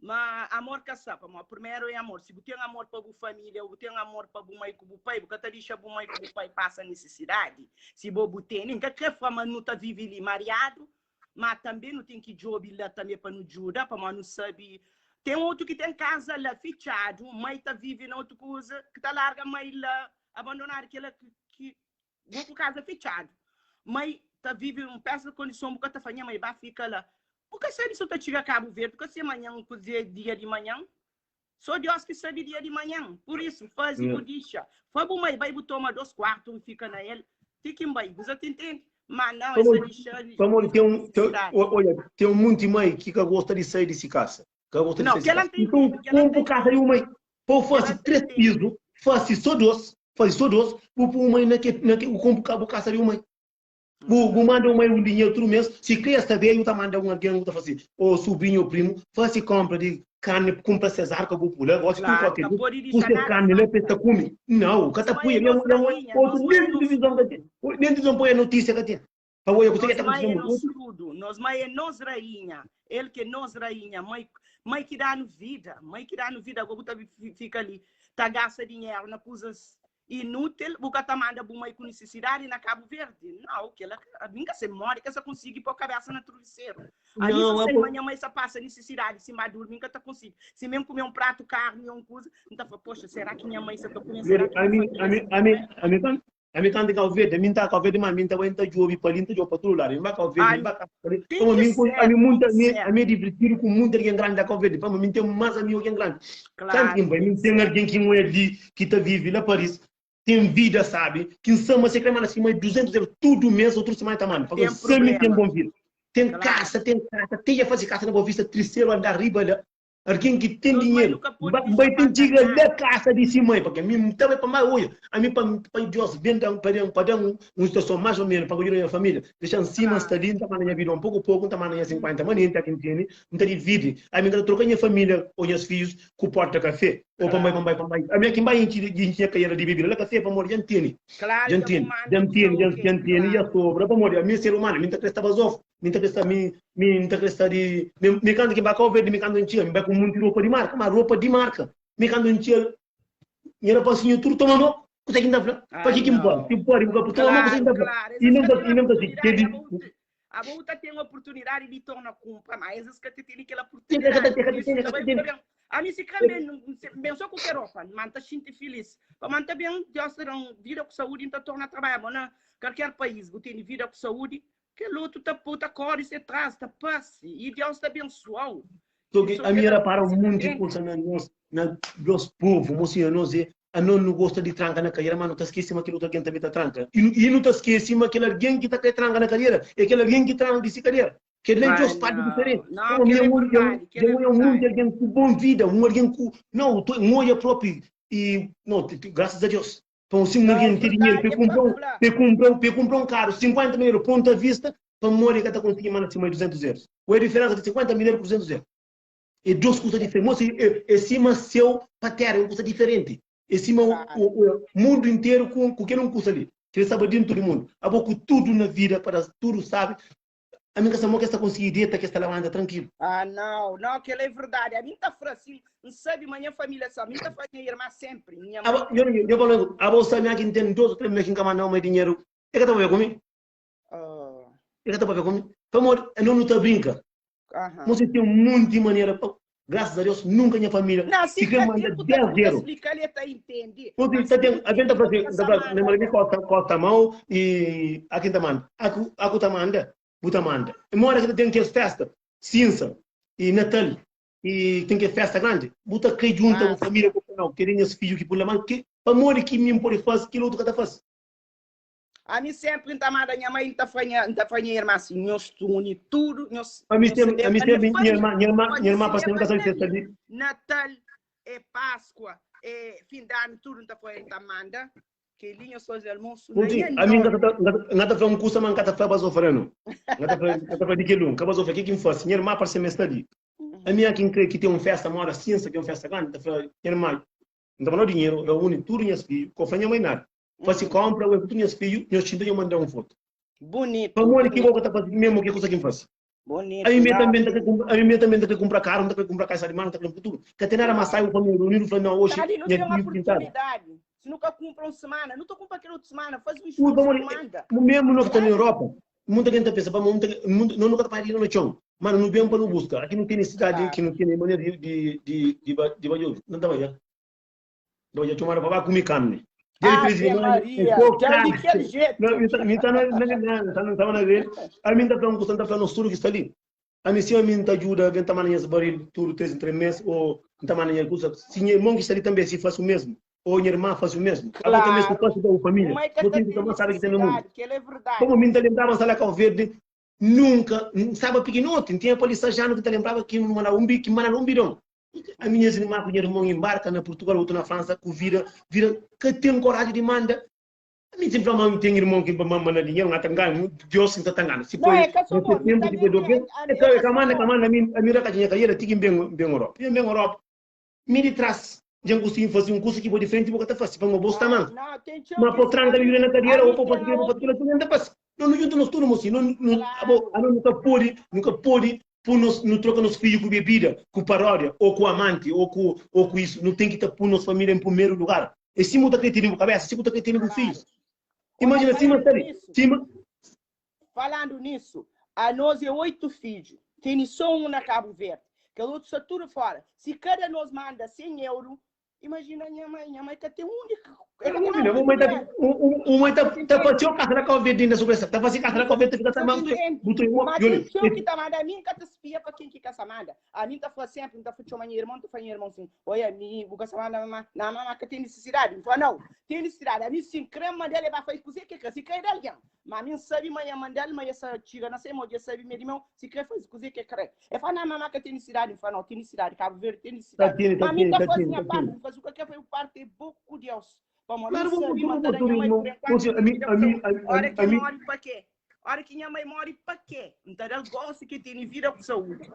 mas amor ka sa, pamodi primeiro é amor. Se bu tem amor pa bu família, bu tem amor pa bu mãe ku bu pai, bu ka ta deixa bu mãe ku bu pai passa necessidade. Se bo bu tem, nem ka kre fla ma nu ta vive li mariado, Ma tanbe nu ten ki djobe la tanbe pa nu djuda, pamodi nu sabe ten otu ki ten kaza la fitxadu, mai ta vive na otu kuza, ki ta larga mai la abandonadu, kela ki bo ku kaza fitxadu, mai ta vive un pésima kondison, bu ka ta fla nha mai ba fika la, bu ka sabe si bu ta txiga Kabu Verdi, bu ka sabe manhan kuze dia di manhan. Só Deus ki sabe dia di manhan. Pur isu, faze bu dixa. Fla bu mai, bai bu toma dos kuartu, bu fika na el ti ki N bai. Bu sa ta intende? Má nau, es ta dixa Pamodi ten un, ten, olha, ten un monti mai ki ka gosta di sai di si kasa. Ka gosta di Nau, sai di si kel-la kasa. N ta Nton, intende, kel-la N ta konpu kasa di intende. un mai. Pa bu Kel-la fase N ta tres intende. pizu, fase só dos, fase só dos, bu pui un mai na ke, na ke, bu konpu bu kasa di un mai. Bu, bu manda un mai un dinheru tudu mês, si kria sta bedju, bu ta manda un algen, bu ta fla si, ô subrinhu ô primu, fasi konpra di karni, kunpra ses arka bu pula, gosi tudu Klaru, kualker ka dia, pode ku dixa ses nada karni la pa es falta. ta kume. Nau, ka Nos ta mai pui, é nha, nos nha mãe, rainha, nos otu mai é nem nos tilivizon ka ten, tudu. nem tilivizon poi a notisia ka ten. Pa oia kuse Nos ke ta mai kontise é na mundu. nos tudu, nos mai é nos rainha, el ki é nos rainha, mai, mai ki da-nu vida, mai ki da-nu vida, ago bu ta fika li ta gasta dinheru na kuzas Inútil, bu ka ta manda bu mai ku nisisidadi na Kabu Verdi? Nau, kela ka, ami N ka sai modi ke sa konsigi po kabesa na truviseru. Ami Nau, si sai abo. ma nha mai sa pasa nisisidadi, si ma durmi N ka ta konsigi. Si mi N kume un pratu karni o un kuza, N ta fla, poxa, sera ki nha mai sa ta kume? Sera Lady, ki nha ami, familia ami, sa ta ami, kume? ami ka. Ami kantu Cabo Verde, ami nta Cabo Verde, ma ami nta bai nta djobi pa li, nta djobi pa tudu ladu. Mi ba Cabo Verde, mi ba ka pa li. Tem Pamodi que mi nkontra, ser, ami tem munta, que ami, ser. ami é divertidu ku munta algen grandi da Cabo Verde, pamodi mi nten mas amigu algen grandi. Kantu Claro, ki N bai, tem mi que ten ser. algen ki N oia li, ki ta vivi la Paris, ten vida sabi, ki N sa ma se kre manda si mai 200 euros tudu mes ou tudu semana el ta manda, pamodi Tem N sa mi ten problema. bon vida. Ten Claro. kasa, ten kasa, te dja fazi kasa na Boa Vista, triseru andar riba la. Algen ki ten Nos mai dinheru nu ka pode ba dixa bai ten falta txiga la nada. kasa di si mai, pabia mi N ta bai pa mai oia, ami pa pa Dios ben dan pa dan pa dan un situason mas o menu pa ajuda nha familia, dexa-m sima N sta Klaru. li, N ta manda nha bidon poku poku, N ta manda nha 50 manenti a ki N tene, N ta dividi, ami N ka ta troka nha familia o nhas fijus ku porta kafe, o pa N bai pa Klaru. N bai pa N bai, ami a ki N bai intxi intxi nha kaiera di bebida la kafe pamodi dja N tene, Klaru, dja N dja bu tene, manda dja N bu tene, sta dja ok, dja N tene, dja klaru. sobra pamodi ami é ser umanu, mi N ta kre sta bazofu. Mi ta krê mi mi ta krê sta di mi mi kantu ki N ba Kau Verdi mi kantu N txiga mi bai ku munti ropa di marka ma ropa di marka mi kantu N txiga nha rapasinhu tudu toma mo kuzê ki N ta fla pa Ah, ki ki N pode nau. si N pode bu ka pode toma mo kuzê ki N Klaru, ta fla klaru. i Es nem ka ta ten i nem ta si oportunidadi. kel Abo abo bu ta ten oportunidadi di torna kunpra, ma es ka ta tene kel ka ta oportunidadi. ka Pur ta isu tene ta ka ta bai bu tene ta ben. Ami si kre ben, ben so ku ke ropa, ma N ta xinti filis. Pamodi N ta ben, Deus ta dan vida ku saúdi, N ta torna trabadja. Bo na kalker país bu tene vida ku saúdi, Kel otu ta pô ta kóre se tras, ta parse, i Deus ta abensua-u. So ki Sô ami kel rapara un monti acidente. kusa na nos, na nos povu, mosinha, nos é, anos nu gosta di tranka na kadiera, ma nu ta skese ma kel otu algen tanbe ta tranka. I nu, i nu ta skese ma kel algen ki ta kre tranka na kadiera é kel algen ki tranka di si kadiera. Kel la é Ah, dos parti nau. diferenti. Nau, Pô, mi kel é é un, dja verdadi, dja kel é un é un monti verdadi. algen ku bon vida, un algen ku, nau, to, N odja propi i, nau, grasas a Deus. Então, se um Nau, alguém tem dinheiro verdadi, para é pa comprar um, fla. para comprar, para comprar um carro 50 mil euros, ponto à vista, para morrer que está conseguindo mandar acima de 200 euros. Qual é a diferença de 50 mil euros por 200 euros? É duas coisas diferentes. Moço, é, é cima seu para terra, é uma coisa diferente. É cima o, Claro. o, o mundo inteiro com, com aquele um custa ali. Que ele sabe dentro do mundo. A boca tudo na vida, para tudo sabe. A minha casa que está conseguir dieta, que está lavando tranquilo. Ah, não, não, aquilo é verdade. A mim tá fala assim, não sabe, mas minha família sabe. A mim tá falando minha irmã sempre, minha mãe. Aba, eu, eu, eu falo, a bolsa minha que tem dois ou três meses que não manda dinheiro. É que tá para comigo? Oh, É que tá para comigo? Pamodi, não não tá brinca. aham. Você tem muita maneira, graças a Deus, nunca minha família Não, se se quer ka manda tem, tu tá, 10 tu tá euros. explica, ele tá entende. Você Mas tá se tem, não a gente tá entende, tu fazendo, tá tá manda lembra que bom. costa, costa a mão e a quem tá manda, a cu, a cu tá manda, bu tá manda. E mora que tem que festa, cinza e Natal e tem que festa grande, bu tá cai junta com Ah, família, com não, querendo os filhos que por lá, mas que, pa mora que mim pode fazer, que outro que tá faz. A mim sempre tá manda minha mãe tá fanha, tá fanha irmã assim, nós une tudo, nós A mim nós sempre, a mim celebra sempre, na minha irmã, família. minha irmã, Pode minha irmã passando celebra casa de na festa ali. ali. Natal, é Páscoa, é fim de ano, tudo tá fanha, tá manda. Que linha só de almoço, na Porque minha a mim nome. ngata fala um curso, mas ngata fala baso farano. Ngata fala, ngata fala de que lum, baso que que faz, minha irmã parece me está ali. A minha quem crê que tem uma festa, mora ciência, que é uma festa grande, tá falando, minha irmã, não tá dinheiro, eu une tudo minhas filhos, com a minha mãe nada. Faz compra, eu tudo minhas filhos, meus filhos eu mandar uma foto. Bonito, Para que bonito, vou tá fazendo mesmo que coisa que faz. bonito. A mim Não, também tá que a mim também tá que comprar carro, não tá que comprar caixa de mano, tá que comprar tudo. Que tem nada mais sai o família unido, falando, não, hoje Tá ali, não minha tem uma filha pintada. oportunidade. Se nunca cumpra uma semana, não tô comprando aquela outra semana, faz um Ui, esforço, vamos, manda. mesmo no que está na Claro. Europa, muita gente pensa, pá, muita, muita, não nunca tá para no chão. Mano, não vem para não buscar. Aqui não tem necessidade, Claro. aqui não tem maneira de de de de de de não tá vai. Não já chamaram para comer carne. Dia de Ave 13 de maio, Maria, eu que é de aquele jeito. Não, me tá me tá na na na tá na na ver. A mim tá falando, tá falando tudo que está ali. A mim sim, a mim tá ajuda, vem tá mandando baril tudo três em três meses ou tá mandando coisa. Se minha irmão que está ali também se faz o mesmo, ou minha irmã faz o mesmo. Agora também se Claro. faz da família. Uma é que Você tá tem que tem tomar sabe que tem no mundo. necessidade, que ele é verdade. Como me lembrava sala Cabo Verde, nunca, sabe pequenote, tinha polícia já que te lembrava que mandava um bi, que mandava um bidão. A minha irmã com o irmão embarca na Portugal, outro na França, com vira, vira, que tem coragem de manda. A mim sempre fala, tem irmão que manda dinheiro, não tem ganho, Deus não está ganhando. Se Não, foi, é que sou nesse bom, tempo, também depois do é- bem, a é mim que é que manda, sou que manda, a mim, a mim que tinha carreira, tinha bem, bem Europa. Bem Europa. Me de trás, já consegui fazer um curso que vou de frente, vou até fazer, para o bolso Ah, também. não, tem Mas que por tranca viver na cadeira, A ou mim por tem fazer, por outro. fazer, não passa. Não, não junto nós tudo, assim, não, não, Claro. a nunca pode, nunca pode pôr nos, não troca nos filhos com bebida, com paródia, ou com amante, ou com, ou com isso. Não tem que estar pôr nossa família em primeiro lugar. E se muda que tem com cabeça, se muda que tem com Claro. filhos. Olha, Imagina, cima, falando tá nisso, cima, falando nisso, a nós é oito filhos. Tem só um na Cabo Verde. Que o outro está tudo fora. Se cada nós manda 100 euros, imagina a minha mãe. Minha mãe que tem um de É ka Não, nada mãe tá, oportunidade. o mãe tá, Você tá entende? fazendo casa da Calverde ainda sobre essa. Tá fazendo casa da Calverde, fica Você também. entende? Buto irmão, Mas tem olha, teu que tá manda, a mim que te espia para quem que caça manda. A mim tá falando sempre, tá falando minha irmã, tá falando irmão assim, oi, a mim, o caça manda, mamá, não, mamá, que tem necessidade. Não fala, não, tem necessidade. A mim sim, creme manda ele vai fazer cozer que que se crê de alguém. Mas a mim sabe, mãe, manda ele, mas essa tira, não sei, mas sabe, meu irmão, se crê fazer cozer que crê. É fala, não, mamá, que tem necessidade. Não fala, não, tem necessidade, Cabo Verde tem tá necessidade. tendo, Mas tá a mim tendo, tá tá fazendo tendo, a tá parte, tendo. faz o que quer, foi o parte é pouco Deus. Vamos, a mim Claro, vamos, sabe, vamos, mandar a vamos, minha mãe irmão. por Ou enquanto, seja, a tem mim, vida a com mim, saúde. a, Hora a, que a mim, morre, para quê? Hora que minha mãe morre, para quê? Então, ele gosta que tem vida com saúde.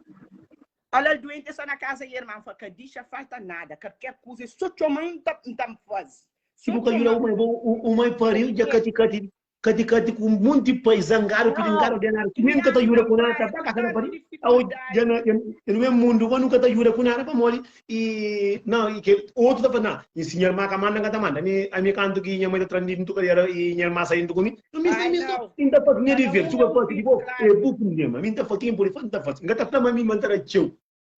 Olha, o doente está na casa e a irmã fala, deixa falta nada, qualquer coisa, só te manda, então faz. se Só nunca te ajuda manda. uma, uma mãe pariu, já cati, cati, cati, cati, com um monte de país, zangado, pedindo Não, denário, que nunca te criado ajuda na com nada, praia, tá com casa da tanta pariu. Ao, já dificuldade. no, já no mesmo mundo, quando nunca te ajuda com nada, para morrer. E, não, e que outro tá falando, não, e se minha irmã que manda, que manda. A minha canto que minha mãe tá trazendo, tu queria, e minha irmã saindo comigo. Não me Ai, me não. ainda para minha Cada dever, um é suba um para filho, tipo, é claro. bom problema. Mim tá faquinho por isso, tá fácil. Ngata para mim mandar tchau.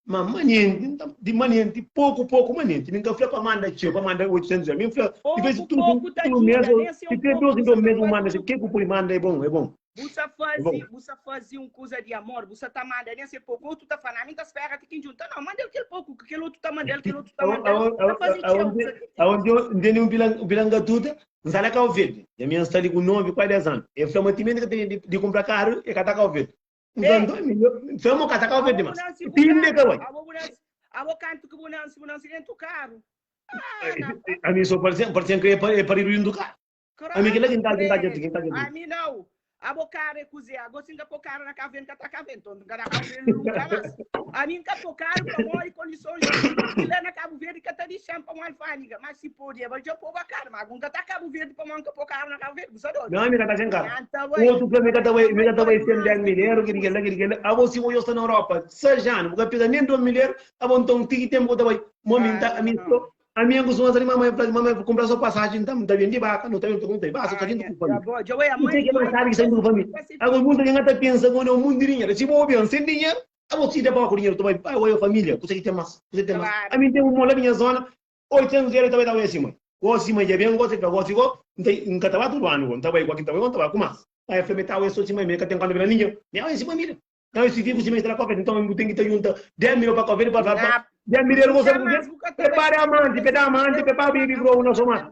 Mas manente, de manente, pouco, pouco manente. Ninguém fala para mandar tchau, para mandar 800 euros. Mim fala, de vez em Pouco, tudo, pouco te tudo mês, ajuda, nem se é se um tem pouco, dois em você dois tá meses, manda, fazendo se quem que manda é bom, é bom, Você é bom. faz, você faz uma coisa de amor, você tá mandando esse pouco, outro tá falando, a mim tá espera que junta. Não, manda aquele pouco, que aquele outro tá mandando, aquele outro tá mandando. Tá fazendo tchau, Aonde, você aonde eu tenho um bilangatuta, não sai lá verde. E a minha está ali com 9, quase 10 anos. Eu falo, mas que tem de, de comprar carro, é catar verde. Então, Ei, então, melhor, fomos catar verde, abo mas. bonança com Pinde que carro, vai. abo bonança, abo canto que bonança, bonança dentro do carro. Ah, não, A mim só parecia, parecia que é para, é para ir do carro. A mim que lá claro, quem tá, quem tá, credo. quem tá, quem A tá. mim não. Abo carro é cozinhar, agora se pôr carro na caverna, que tá cavendo, então não tá cavendo nunca mais. A mim que pôr carro para morrer condições de lá na Cabo Verde que tá deixando para uma alfândega, mas se pode, mas eu pôr carro, mas nunca tá Cabo Verde para não pôr carro na Cabo Verde, você doido. Não, me tá sem carro. Então, O outro para me tá vai, me tá vai mãe ser 10 foi mil euros, que mansa, que que que. A você eu estou na Europa, seis anos, porque pega nem 2 mil euros, a bom então tem tempo que vai. Mãe tá a mim Ah, a minha costuma dizer, mamãe, mamãe comprar sua passagem, então tá vendo de vaca, não tá vendo com tem, basta, tá ah, dentro com já família. vou, já vou, a Não sei mãe, que não mãe sabe tá que saindo com fazendo família. pacifica. Agora o mundo ninguém tá pensando no mundo de dinheiro. Se vou bem sem dinheiro, a você dá para o dinheiro, tu vai, pai, oi, família, você tem mais, você tem mais. Claro. A mim tem um na minha zona, 800 euros também tá assim, mãe. Gosto, mãe, já vem, gosto, gosto, gosto, não tem um catavá tudo ano, não tá bem, qualquer tá bem, tá com mais. Aí eu falei, tá, eu sou de mãe, que tem quando vira ninguém. Não, esse família. Não, esse vivo se me está com então eu tenho que ter junta 10 mil para comer, para para Na 10 mil euros, você Jamais nunca também prepara amante, peda amante, prepara baby bro, não sou mais.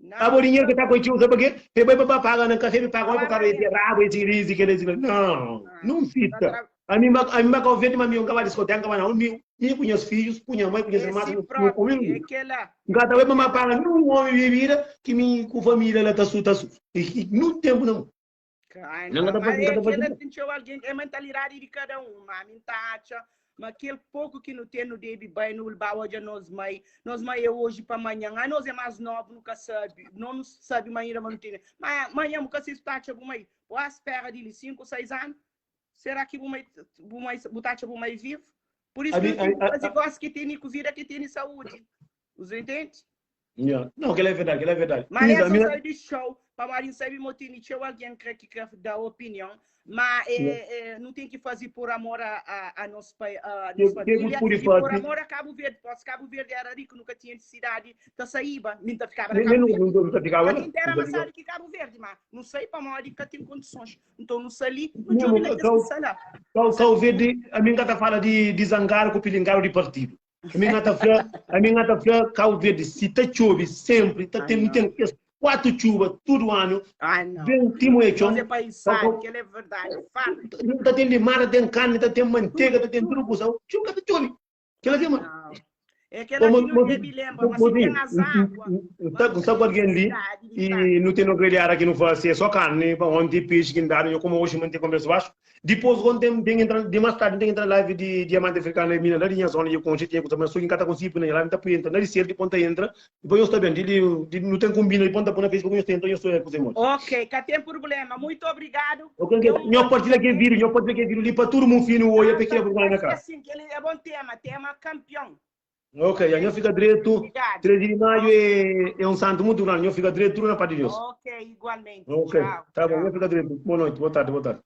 Não, Abo dinheiro que tá com tio, sabe por quê? Peba para pagar na café, paga para cara esse Claramente. rabo, esse esse que esse. Não, não Tá fica. tra- A mim a mim vai vende, mas meu cavalo discoteca, mas não, meu, minha conhece filhos, punha mãe, conhece irmã, Esse não próprio, é comigo. aquela. Gata vai mamar paga, não homem bebida que mim com família ela tá su tá su. E não tempo não. Ai, Não não, dá pra mas é não dá pra aquela tem que alguém, é mentalidade de cada um, mas mim taxa, mas aquele pouco que não tem no debe bem, no baú de nós mãe, nós mãe é hoje para amanhã, ah, nós é mais novo, nunca sabe, não não sabe amanhã, mas não tem. Mas amanhã nunca se taxa alguma aí, ou a espera de 5, 6 anos, será que uma uma taxa uma vivo? Por isso A que mim não tem que a, fazer a, gosto que tem vida que tem saúde. Você entende? yeah. Não, que é verdade, que é verdade. Mas Isa, a essa minha sai de show, para Marinho sabe motivo, tinha alguém que que quer dar opinião, mas yeah. é, é, não tem que fazer por amor a, a, a nosso pai, a Que nossa que família por e por fazer amor a Cabo Verde, porque Cabo Verde era rico, nunca tinha necessidade de saíba, nem ficava na nem Cabo nem Verde. não não ficava Mas lá, quem era não mais ficava. sabe que Cabo Verde, mas não sei para onde que tem condições. Então não sei ali, não Não, tinha nem que Cabo se lá. Cabo Verde, a minha gata fala de de zangaro com pilingaro de partido. A minha gata fala, a minha gata fala, Cabo Verde, se tá chove sempre, tá Ai tem tem não. quatro chuvas todo ano, Ai não. vem timo é Nós chão, é país sabe que ele é verdade, fato. tá tem de mar, tem carne, tá tem manteiga, Tudo, tá tem tudo. tudo, coisa. Chuva tá chove. Que ela tem, mano. Não. É aquela Ô, que não mo- deve lembra, mas se tem Mozinho, as águas, mas tá não sabe tem alguém ali necessidade de estar. e não tem no grelhar aqui não faz assim, é só carne, para ontem peixe que dá, eu como hoje não tem conversa baixo. Depois quando tem tem que entrar de mais tarde tem que entrar live de diamante africano e mina lá de zona e com gente que também só em cada consigo né, lá tá entra, na de ponta entra, depois eu estou bem, de, de não tem combina de ponta na Facebook eu estou então eu estou com os Ok, cá tem problema. Muito obrigado. Eu quero que Deu um nho bom partilha que dia. vídeo, nho partilha que vídeo ali para todo mundo fino hoje Tá, pequeno tá, por lá na pode ser casa. assim, que ele é bom tema, tema campeão. Ok, Ok? nho fica direito. Obrigado. 13 de maio Ok, é, é um santo muito grande, nho fica direito tudo na parte de Deus. ok, igualmente. Ok, Tchau, tá bom, tchau. nho fica direito. Boa noite, boa tarde, boa tarde.